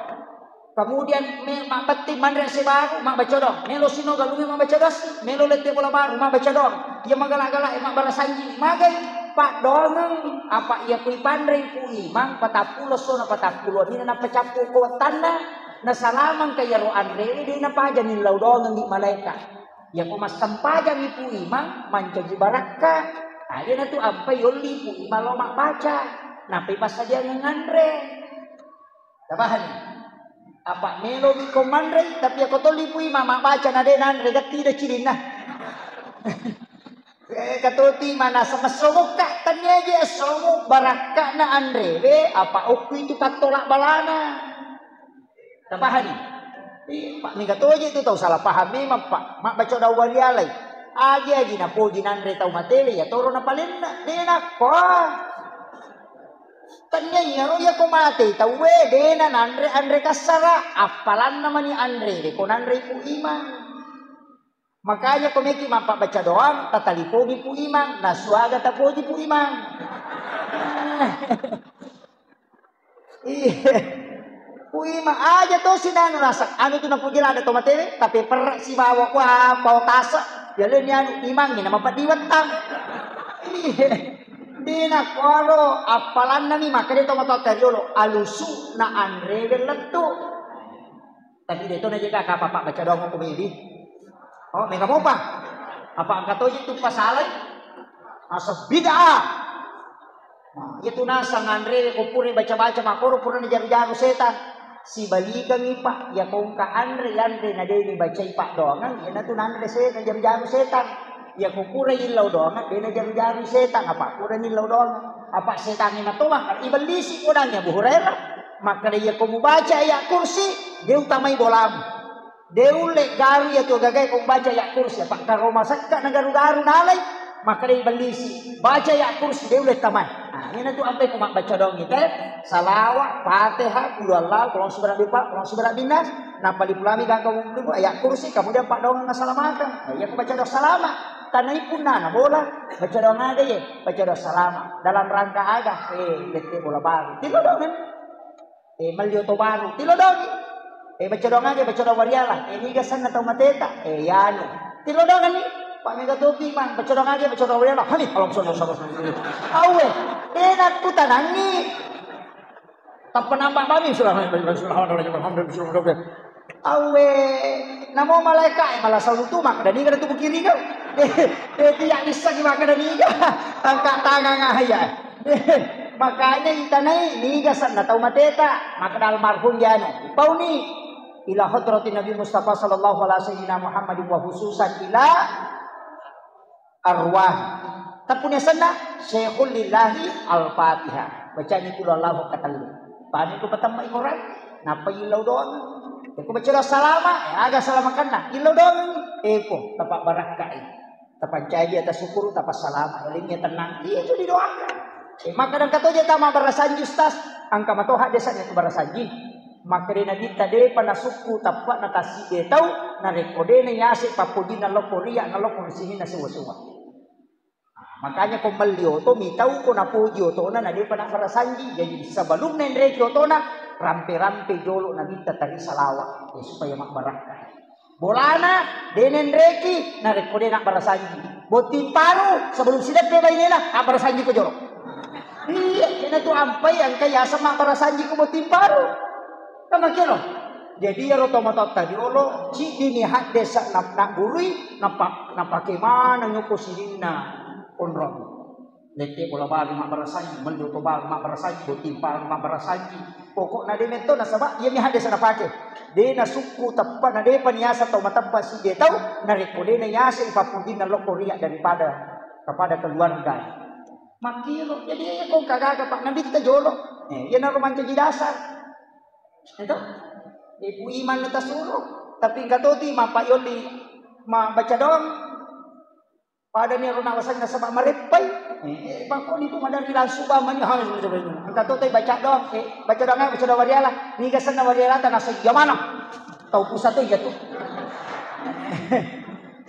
Kemudian me-, mabbetting manre sebaru mabbaca doang. Melo sino galungnge mabbaca doang. Melo lette bola baru mabbaca doang. Iya magala-gala e mabbarasanji magai. Paddoangeng apa iya kui panrei ku imang patappulo sona patappulo nina nappa cappu ko wattanna. Nasalamang ka iyaro anrewe de napaja millau doangengngi malaeka. Yako massempajangi ku imang mancaji barakka. Aja natu ampai yolli ku imang lo mabbaca. Nappai passadiangeng anre. Tapahani? Apa melo mi ko manrei, tapi yako tolli ku imang mabbaca na de nanre gatti de cilinna. Eh, katoti mana semessomo ka tania je somo barakka na anre we apa okku itu kattola balana. Tapahani? Iya, Pak, mega toje tu tau salah paham memang, Pak. Mabbaca doang warialai. Agi-agi napoji nanre tau matewe, ya toro napalenna. De nakko. Tania iyaro iya ko mate tau we, de na nanre anre kassara, appalanna mani anre, de ko nanre ku imang. Makanya ko meki mappabbaca doang, tatalipongi Pu Imang, nasuaga tapoji Pu Imang. Iya. Pu Imang aja to sinanu rasa, anu tu napuji lada to matewe, tapi perra sibawa, wah, pao tasa. Ya le ni anu Imang ni nama padiwetang. Iya. Dina koro appalanna mi makanya to matoa tariolo alusu na anre lettu. Tapi de to na jaga kapa pabbaca doang ko medi. Oh, mega mopa. Apa engka toji tu pasalai? Asa bid'ah. Nah, itu nasang anre ko pura baca-baca makoro pura jaru-jaru setan. Sibalikangi, Pak, ya ko engka anre, anre na de ni bacai paddoangeng, ya natu nanre se na jaru-jaru setan. Ya ko pura illau doang, de na jaru-jaru setan, apa pura illau doang. Apa setan ni matoa, ibellisi kodang ya Abu Hurairah. Makkeda, "Iyako mubaca ayat kursi, de utamai bolamu. De ulle garu iyatu gagae ko mubaca ayat kursi, apa karo masekka na garu-garu nalai." Makkeda ibellisi, "Baca ayat kursi, de ulle tamai." Nah, iyanatu ampai ko mabbaca doang ite, salawa, Fatihah, qul huwallahu, qul a'udzu birabbil falaq, qul a'udzu birabbin nas, nappa lipulami gangka ayat kursi, kemudian paddoangeng assalamakeng. Nah, iya ko baca doang salama. Tanai punnana bola, baca doang aga ye, baca doang salama. Dalam rangka aga? Eh, bette bola baru. Tillo doang. Eh, melli oto baru, tillo doangi. Eh, baca doang aga, baca doang wariala. Eh, niga senna tau mateta? Eh, yanu. Tillo doang ni. Pak mega topi mang, baca doang aga, baca doang wariala. Hani, alam sana, sana, sana. Awe, de nakku tanangi. Tappa nambah bani, Bismillahirrahmanirrahim, Bismillahirrahmanirrahim, Alhamdulillah, Bismillahirrahmanirrahim. Awe, namo malaeka e malah salutu makkeda niga tu kiri kau. Eh, eh, tiak bisa ki makkeda niga. Angkat tangan ah ya. Makanya itanai niga sanna tau mateta, makkeda almarhum jana. Pauni ila hadratin Nabi Mustafa sallallahu alaihi wasallam Muhammad wa khususan ila arwah. Tappuni asenna Syekhul Lillahi Al-Fatihah. Bacani qul huwallahu katellu. Pani ku patamma Quran, nappa illau doang. Ko baca salama, eh, aga salamakanna? Illau doang. Eko, tapa barakkai. Tapancaji atas syukur, tapa salama, elingnya tenang. Iya itu didoakan. Eh, maka dan katoja tama barasanji Ustaz, angka matoha desa itu barasanji. Makkeda Nabitta, depa nasukku tappa'na tassi'de tau, narekko de nayase pappojinna lokko ria, nalokko sininna sewa-sewa. Makanya ko melli oto, mitau ko napoji otona, na depa nabbarasanji. Jadi sebelum naenreki otona, rampe-rampe jolo Nabitta tari salawat, eh, supaya mabbarakka. Bolana de naenreki, narekko de nabbarasanji. Botting paru, sebelum sideppe bainena, abbarasanjiko jolo. Iya, kena tu ampai engka yaseng mabbarasanjiko botting paru. Kan makkiro. Jadi iyaro tomatoatta riolo, ciddini haddesa na-, nagurui, napa-, napake maneng yoko sininna onrong. Lette bola balu mabbarasanji, melli oto balu mabbarasanji, botting paru mabbarasanji. Pokokna de metto nasaba iyami haddesa napake. De nasukku teppa na depa niaseng tau mateppa sidde tau, narekko de naiaseng pappujinna lokko ria daripada kepada keluarga. Makkiro, jadi iya ko kagaga pak nabitta jolo. Eh, iyanaro mancaji dasar. Itu? Ibu iman tasuro, tapi engka toti mapayolli ma baca doang. Pada ni rona wasanna saba mareppai. Eh, pakoni tu madari langsung bamani. Ha, engka to tai baca doang. Eh, baca doang, baca doang wariala. Niga senna wariala ta nasa iya mana? Tau pusat iya tu.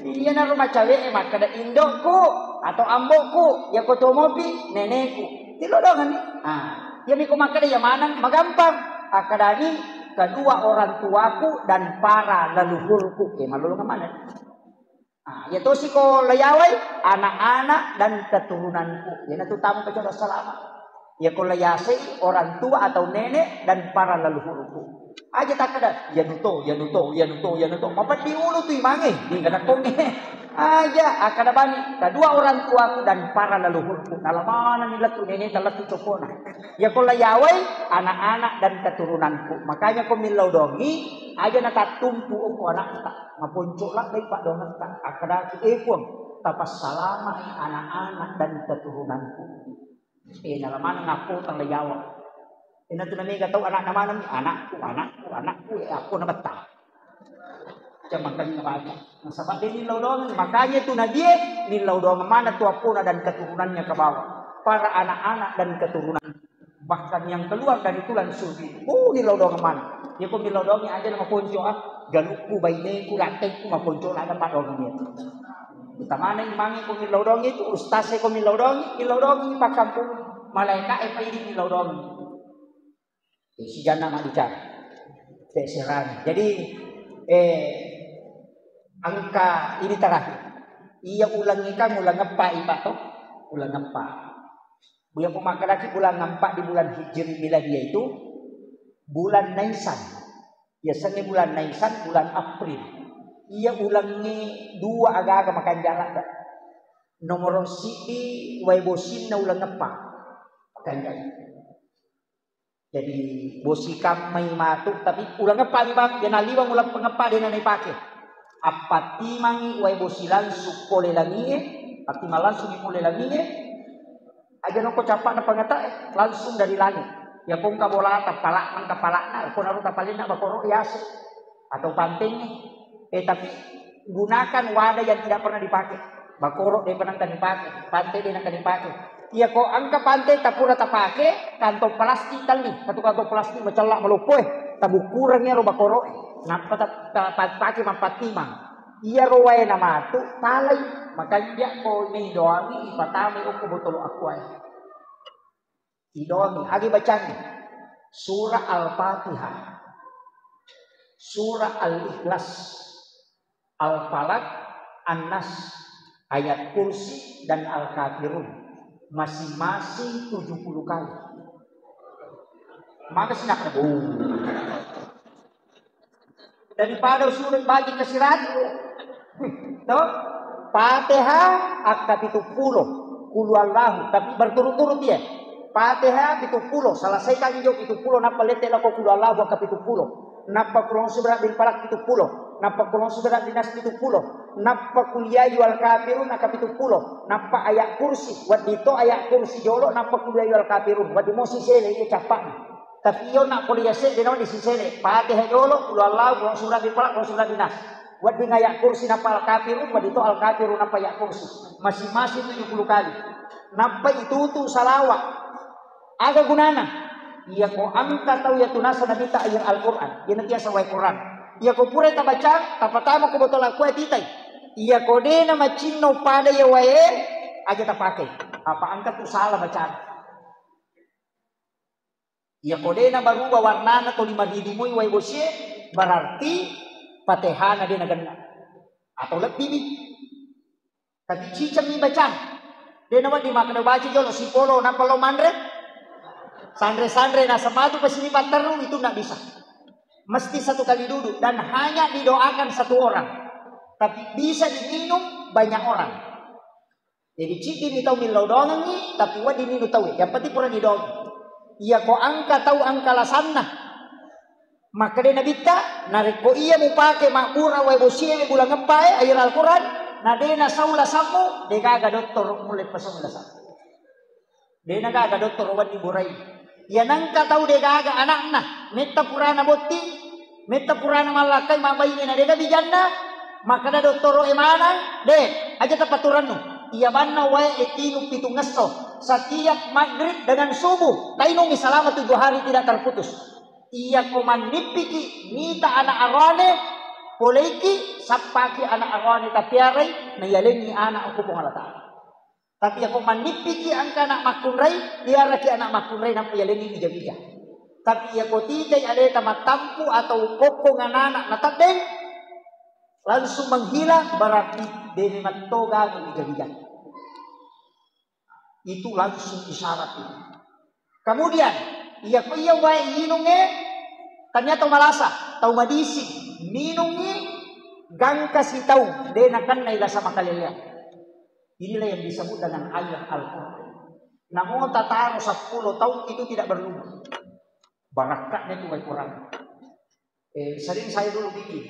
Iya na rumah cawe, eh, makkada indokku atau ambokku, ya ko to mopi, neneku. Tilo doang ni. Ah, ya miko makkada ya manang magampang. Akkadani kedua orang tuaku dan para leluhurku. Eh, malolong mana? Ah, iya tosi ko layawai, anak-anak dan keturunanku. Iyanatu tamu kecoa salama. Iya ko layasei orang tua atau nenek dan para leluhurku. Aja takkada, iya nuto, iya nuto, iya nuto, iya nuto. Mapeddi ulu tu imange, ni kada konge. Aja, akkada bani, kedua orang tuaku dan para leluhurku. Nalamana ni lettu nene, lettu cokona. Iya ko layawai, anak-anak dan keturunanku. Makanya ko millau dongi, aja natattumpu ko anakta. Maponco labbai paddoangetta, akkadaki, "Eh, Puang, tapassalamai anak-anak dan keturunanku." Eh, nala maneng appotang le yawa. Iyanatu namega tau anakna maneng, "Anakku, anakku, anakku," eh, appo nabetta. Cemangkan baca. Nasaba de nillau doang, makanya tu nabie nillau doang mana tu appona dan keturunannya ke bawah. Para anak-anak dan keturunan. Bahkan yang keluar dari tulang sulbi. Oh, millau doang mana? Ya, ko millau doang aja nama ponco, ah. Galukku, baineku, ratteku, maponco lada paddoang itu. Utamana imangi ko millau doang itu, ustaz ko millau doang, millau doang ini pakampung. Malaika e paidi millau doang. Eh, sijanna ma bicara. Te serani. Jadi, eh, angka ini terakhir. Iya ulang ikan, ulang apa, Pak, to? Ulang apa? Buya pemakalaki bulan empat di bulan Hijri Miladiah itu bulan Naisan. Biasanya bulan Naisan, bulan April. Iya ulangnge dua aga-aga makanjala da. Nomor sidi wae bosinna ulang eppa. Makanjala. Jadi bosi kammai matu, tapi ulang eppa ni bang, dia naliwang ulang pengeppa dia nanai pake. Appattimangngi wae bosi langsung pole langie, pattimang langsung di pole langie, aja noko cappa'na pangatae, langsung dari langit. Ya kongka bolata, pala'na, pala'na, konaro tapalenna bakoro yase atau pantengnge. Eh, tapi gunakan wadah yang tidak pernah dipakai. Bakoro de pernah dipakai, pante de nangka dipakai. Iya ko engka pante tapura tapake, kantong plastik tali, satu kantong plastik macella maloppo e, tabukureng ero bakoro e. Nappa ta-, ta-, ta-, pake mappattimang. Iyaro waena matu talai, makanja ko midoangi ipatamai okko botolo aquae. Idoangi, agi bacangi. Surah Al-Fatihah. Surah Al-Ikhlas. Al-Falaq, An-Nas, Ayat Kursi, dan Al-Kafirun. Masing-masing tujuh puluh kali. Maka sinakna, boom. Daripada usureng bagi kasiratu. To? Fatihah akka pitu pulo. Kulu Allahu. Tapi berturut-turut dia. Fatihah pitu pulo. Selesaikan jo pitu pulo. Nappa lette lako kulu Allahu akka pitu pulo. Nappa kulon subra bin falak pitu pulo. Nappa kulon subra bin nas pitu pulo. Nappa kuliayu al kafirun akka pitu pulo. Nappa ayat kursi. Waddi to ayat kursi jolo. Nappa kuliayu al kafirun. Waddi mosi sele. Iya cappa'na. Tapi iyo nak pole yase de nawa disisele. Fatihah jolo, kulu Allahu, kulu surah bin falak, kulu surah bin nas. Wedding ayat kursi nappa al-kafirun, wedding to al-kafirun nappa ayat kursi. Masing-masing tujuh puluh kali. Nappa itutu salawat. Aga gunana? Iya ko engka tau iya tunasa nabitta ayat Al-Quran. Iya natiasa wae Quran. Iya ko pura tabaca, tapatama ko botol aqua titai. Iya ko dena macinno pada iya wae, aja tapake. Apa engka tu salah bacana. Iya ko de nabaruba warnana toli maridimoi wae bosie, berarti Fatihana de nagenna. Atau lebbi mi. Tapi ciceng mi bacang. De' nawedding makkeda baca jolo sipolo nappa lo manre. Sanre-sanre nasaba tu pasti patterru itu ndak bisa. Mesti satu kali duduk dan hanya didoakan satu orang. Tapi bisa diminum banyak orang. Jadi ciddi ni tau millau doangengngi, tapi wedding minum tau. Yang penting pura didoangi. Iya ko engka tau engka lasanna. Makkeda Nabitta, narekko iya mupake mabbura wae bosie bulang eppae, ayat Al-Quran, na de nasau lasammu, de gaga dottoro mulle pasau lasammu. De nagaga dottoro wedding burai. Iya nengka tau de gaga anakna, metta purana botting, metta purana mallakkai mabbaine na de gaga bijanna, makkeda dottoro e manang, de, aja tapaturannu. Iya banna wae e tinung pitung esso, setiap maghrib dengan subuh, tainungi selama tujuh hari tidak terputus. Iyako mannippiki mita ana' aroane, poleiki sappaki ana' aroane tapiarai, nayalengngi ana' okko Puang Allah Ta'ala. Tapi iyako mannippiki engka ana' makkunrai, piaraki ana' makkunrai nappa yalengngi wija-wija. Tapi iyako tikai aleta mattampu atau kokkong ana'-ana' nateddeng, langsung menghilang, berarti de memang to gaga wija-wija. Itu langsung isyarat itu. Kemudian, iya ko iya wae inungnge, tania tau malasa, tau madisi, minungngi gangka sitaung, de nakennai lasa makaleleang. Inilah yang disebut dengan air Al-Quran. Namo tataro sepuluh tahun itu tidak berlubang. Barakka'na itu wae Quran. Eh, sering saya dulu bikin.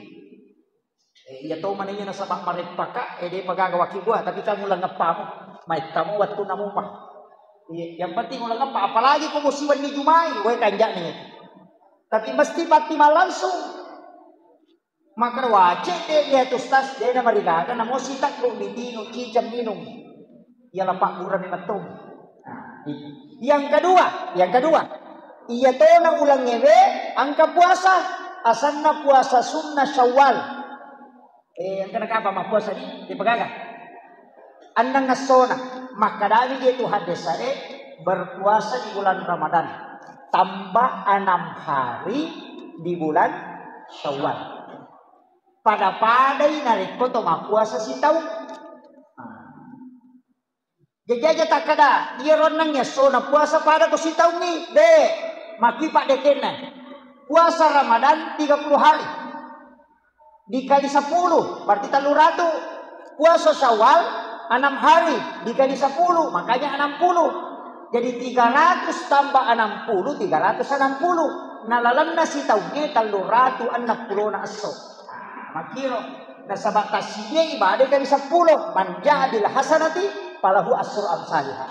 Eh, iya to manenna nasaba mareppaka, eh, de pagaga waki buah, tapi kan uleng eppamu. Maettamu wattunna mupa. Iya, yang penting uleng eppa, apalagi ko musiwenni jumai, wae kanja'na itu. Tapi mesti patti langsung. Maka wace de lihat ustaz, de na marigaga, namo sitakku ditino, ciceng minum. Iya lapakkurami metto. Nah, itu. Yang kedua, yang kedua, iya tona ulengngewe engka puasa, asanna puasa sunnah Syawal. Eh, engka nakapa mappuasa di, di pagaga? Enneng essona, makkadani je tu haddesae, berpuasa di bulan Ramadan tambah enam hari di bulan Syawal. Pada-padai narekko to mappuasa sitaung. Nah. Jaji aja takkeda, iyaro enneng essona puasa pada ko sitaungngi. De, makkipa dekenna. Puasa Ramadan tiga puluh hari. Dikali sepuluh, berarti tellu ratu. Puasa Syawal, enam hari. Dikali sepuluh, makanya enam puluh. Jadi tiga ratus tambah enam puluh, tiga ratus enam puluh. Nah, lalenna sitaungnge tellu ratu enneng pulona esso. Nah, makkiro. Nasaba tassidia ibadah kali seppulo, man ja'a bil hasanati falahu asyru amsaliha.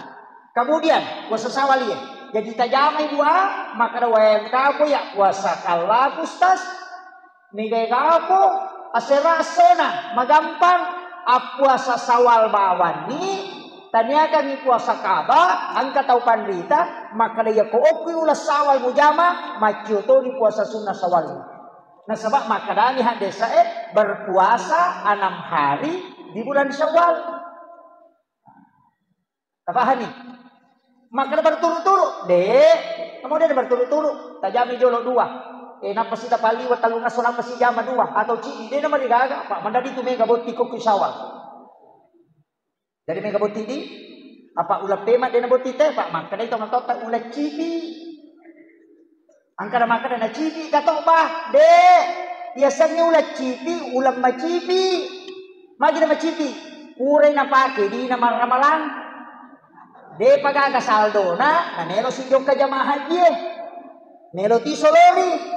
Kemudian puasa Syawal iya. Jadi tajamai dua, makkeda wae engka ko ya puasa kallaku, Ustaz. Mega gapo asera essona, magampang. Appuasa Syawal bawanni, taniakangngi puasa kaba, engka tau panrita, makkeda iya ko okki uleng Syawal mujama, maccio toni puasa sunnah Syawal. Nasaba makkedani haddesae, berpuasa enam hari di bulan Syawal. Tapahani? Makkeda berturut-turut? De, kemudian berturut-turut. Tajami jolo dua. Eh, nappa sita paliwa tallungasso, nappa sijama dua atau cidi. De namarigaga, Pak. Mandadi tu mega botti kokki Syawal. Jadi mega botting di? Apa uleng pema de na botting te, Pak? Makkedai to matotta uleng cipi. Angkana makkeda na cipi ka to, bah? De. Biasanya uleng cipi, uleng macipi. Magi na macipi? Purai napake dina marramalang. De pagaga saldona, na melo sijokka jamaah haji e. Melo ti solori.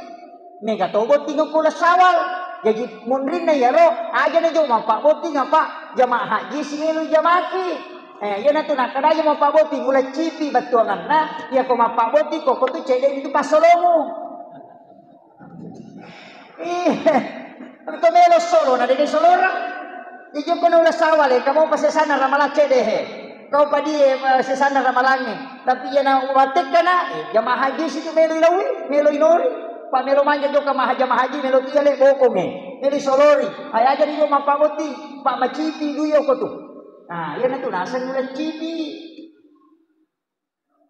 Mega to botting ko uleng Syawal. Jaji munrinna iyaro, aja na jolo mappabotting apa jamaah haji simelo jamaki. Eh, iyanatu nakkeda aja mappabotting uleng cipi bettuanganna, iya ko mappabotting ko, ko tu cedde itu pasolomu. Iya. Ko melo solo na de solora. Jaji ko na uleng Syawal, eh, kamu pasesanna ramalang cedde he. Kau padi, eh, sesanna ramalangnge. Tapi iyana wattekkana, eh, jamaah haji situ melo ilaui, melo inori. Pak melo manja jokka maha jamaah haji, melo tiale bokongnge. Melo isolori. Ai aja dio mappabotting, Pak macipi dui oko tu. Nah, iyanatu naseng uleng cipi.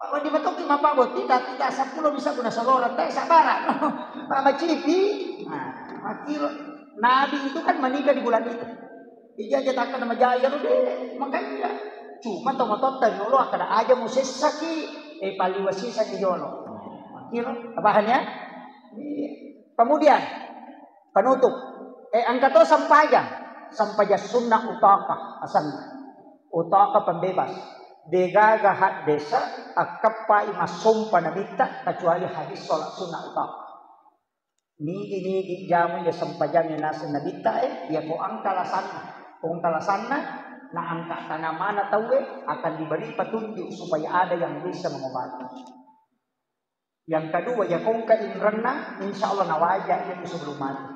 Pak wedding matokki mappabotting, tapi ta seppulo bisa guna solora, te sabara. Pak macipi. Nah, makkiro. Nabi itu kan menikah di bulan itu. Ija aja takkan nama jaya lu deh, makanya. Cuma tomatotta dulu kada aja musessaki, eh, paliwasisaki jolo. Kira, paham ya? Iya. Kemudian, penutup. Eh, engka to sempajang. Sempajang sunnah utaka, asanna. Utaka pembebas. Degaga haddesa, akkeppai massompa nabitta, kecuali hadis sholat sunnah utaka. Nigi-nigi jamu iya sempajangnge naseng nabitta, eh, iya ko engka lasanna. Ko engka lasanna, na engka tanga mana tauwe, akan diberi petunjuk supaya ada yang bisa mengobati. Yang kedua, ya ko engka inrenna, insya Allah nawaja iya tu sebelum mati.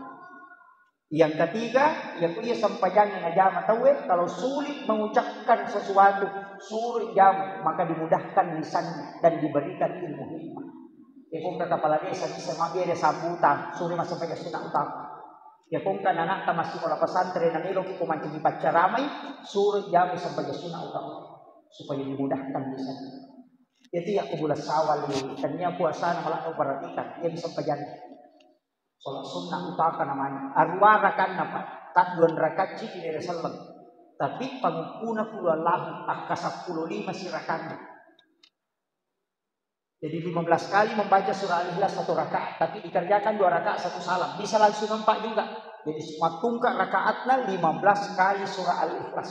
Yang ketiga, ya ko iya sempajangnge najama tauwe, kalau sulit mengucapkan sesuatu, suruh jamu, maka dimudahkan lisannya dan diberikan ilmu hikmah. Ya ko engka kepala desa bisa mabbere sambutan, suruh masuk pada sunnah utama. Ya ko engka anakta masih sekolah pesantren, na meloki ko mancaji paccaramai, suruh jamu sampai sunnah utama supaya dimudahkan lisannya. Itu ya ko bulan Syawal ini, tania puasana malah kau perhatikan, iya bisa pejani. Sholat sunnah utaka namanya. Aruwa rakanna, Pak. Tak dua rakaat ciki dari selleng. Tapi panguppuna qul huwallahu, akka seppulo lima sirakanna. Jadi lima belas kali membaca surah Al-Ikhlas satu rakaat, tapi dikerjakan dua rakaat satu salam. Bisa langsung empat juga. Jadi matungka rakaatna lima belas kali surah Al-Ikhlas.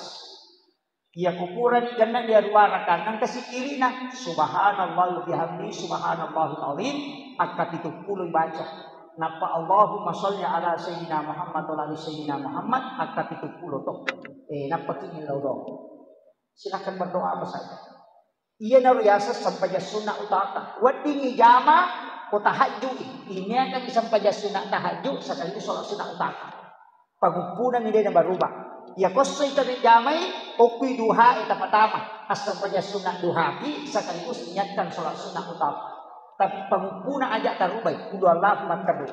Iya kukurani genna dia dua rakaat, engka sikirina, subhanallah bihamdi, subhanallahil azim, akka pitu pulo baca. Nappa Allahumma sholli ala sayyidina Muhammad wa ala ali sayyidina Muhammad, akka pitu pulo to. Eh, nappa kini lao do. Silakan berdoa apa saja. Iyanaro yaseng sempajang sunnah utaka. Weddingngi jama ko tahajjui. Ini akan sempajang sunnah tahajju sekaligus sholat sunnah utaka. Paguppunami de nabarubah. Iya kossoi tabe jamai, okkui duha e tapatama. Assempajang sunnah duhapi sekaligus niatkan sholat sunnah utama. Tapi paguppuna aja tarubai. Kudu Allahu makkaru.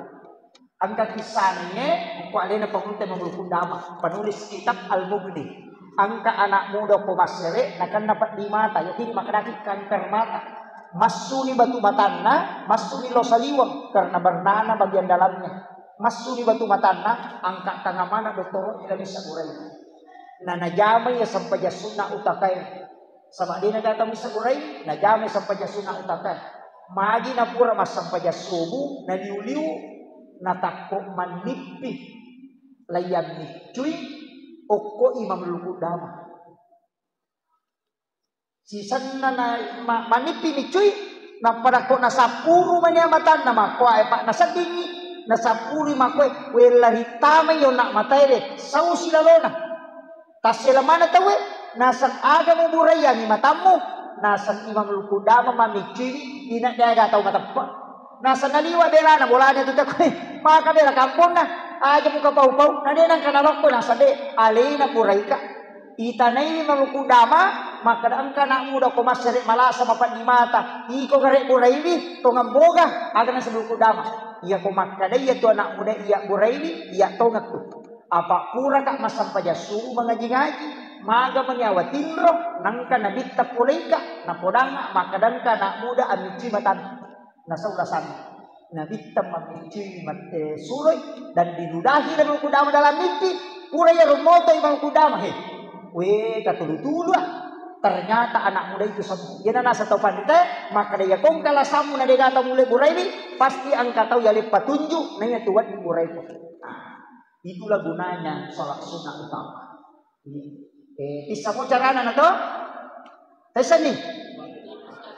Engka kissanangnge, ko alena pangulutta Imam Ibnu Qudamah, penulis kitab Al-Mughni. Engka anak muda ko massere, nakenna peddi mata, yakini makkedaki kanker mata. Massuni batu matanna, massuni lo saliweng, karena bernana bagian dalamnya. Massuni batu matanna, angka tanga mana dottoro ila missa burai. Na najamai ya sempajang sunnah utakae. Saba de nagata missa burai, najamai sempajang sunnah utakae. Magi napura massempajang subuh, naliu-liu, natakko mannippi, layang miccui, okko Imam Ibnu Qudamah. Sisenna na ma-, manippi miccui, nappa nakko nasappuru mania matanna makkoae, Pak, naseddingi, nasappurui makkoe, wella rittamai yonna matae de, sau silalona. Tassela mana tauwe, naseng aga muburaiangi matammu, naseng Imam Ibnu Qudamah mamiccuiwi, ina de aga tau mateppe. Naseng naliwa belana bolana tu takkoe, maka bela kamponna, aja muka pau-pau, na de nangka nalokko, naseng de, alena buraika. Itanaiwi Imam Ibnu Qudamah, makkeda engka anak muda ko massere malasa mapeddi mata, iko gare buraiwi, tongeng boga, aga naseng Ibnu Qudamah. Iya ko makkeda iya tu anak muda iya buraiwi, iya tongeng tu. Apa puraka massempajang subuh mangaji-ngaji, maga mani awa tinro, nangka nabitta poleika, napodanga makkeda engka anak muda amicci matanna. Nasau lasanna. Nabitta mamicciwi mat-, eh, suroi dan diludahi Imam Qudamah dalam mimpi. Pura iyaro moto Imam Qudamah, he. We, katulu-tulu ah. Ternyata anak muda itu sembuh. Iyana naseng tau panrita, makkeda iya ko engka lasammu na de gata mulle buraiwi, pasti engka tau yale patunjuk, na iya tu wedding buraiku. Nah, itulah gunanya sholat sunnah utama. Eh, tissamo carana na to? Taissenni?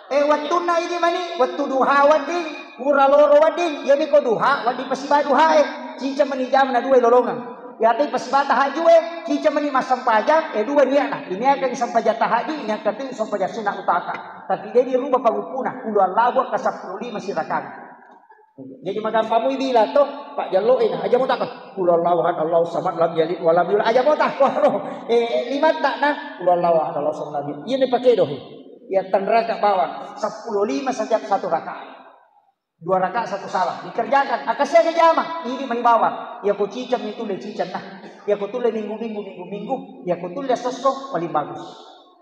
Eh, wettunna idi mani, wettu duha wedding, pura loro wedding, iyami ko duha, wedding pasiba duha e, cica mani jam na dua lolongeng. Iya te pasiba tahajju e, cica mani massempajang, eh, dua niatna. Ini akan sempajang tahajju, ini akan tu sempajang sunnah utaka. Tapi de dirubah paguppuna, qul huwallahu ka seppulo lima sirakang. Jadi magampamui bila to, Pak Jallo ina, aja mo takon. Qul huwallahu ahad, Allahu samad, lam yalid wa lam yulad. Aja mo takon. Eh, limatta na. Qul huwallahu ahad, Allahu samad, lam yalid. Iya ne pakedo he. Iya tanraka bawang. Seppulo lima setiap satu rakaat. Dua rakaat satu salam. Dikerjakan. Akasiaga jama. Ini mani bawang. Iya ko ciceng itu le ciceng nah. Iya ko tulle minggu-minggu, minggu-minggu. Iya ko tulle sesso paling bagus.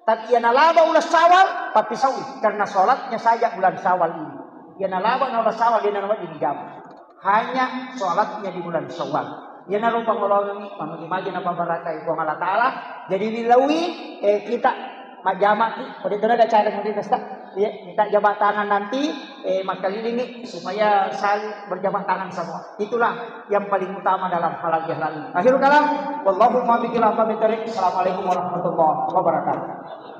Tapi iya nalaba uleng Syawal, pappisaui, karena sholatnya saja bulan Syawal ini. Iya nalaba na uleng Syawal, de nawedding dijama. Hanya sholatnya di bulan Syawal. Iyanaro pangoloangengngi, mamuji-maji napabarakai Puang Allah Ta'ala. Jadi, wilaui, eh, kita majjamaki, pada itu ada cara mungkin, Ustaz. Iya, kita jabat tangan nanti, eh, makkelilingi supaya saling berjabat tangan semua. Itulah yang paling utama dalam halal bihalal. Akhirul kalam, wallahul muwaffiq ila aqwamit thariq. Assalamualaikum warahmatullahi wabarakatuh.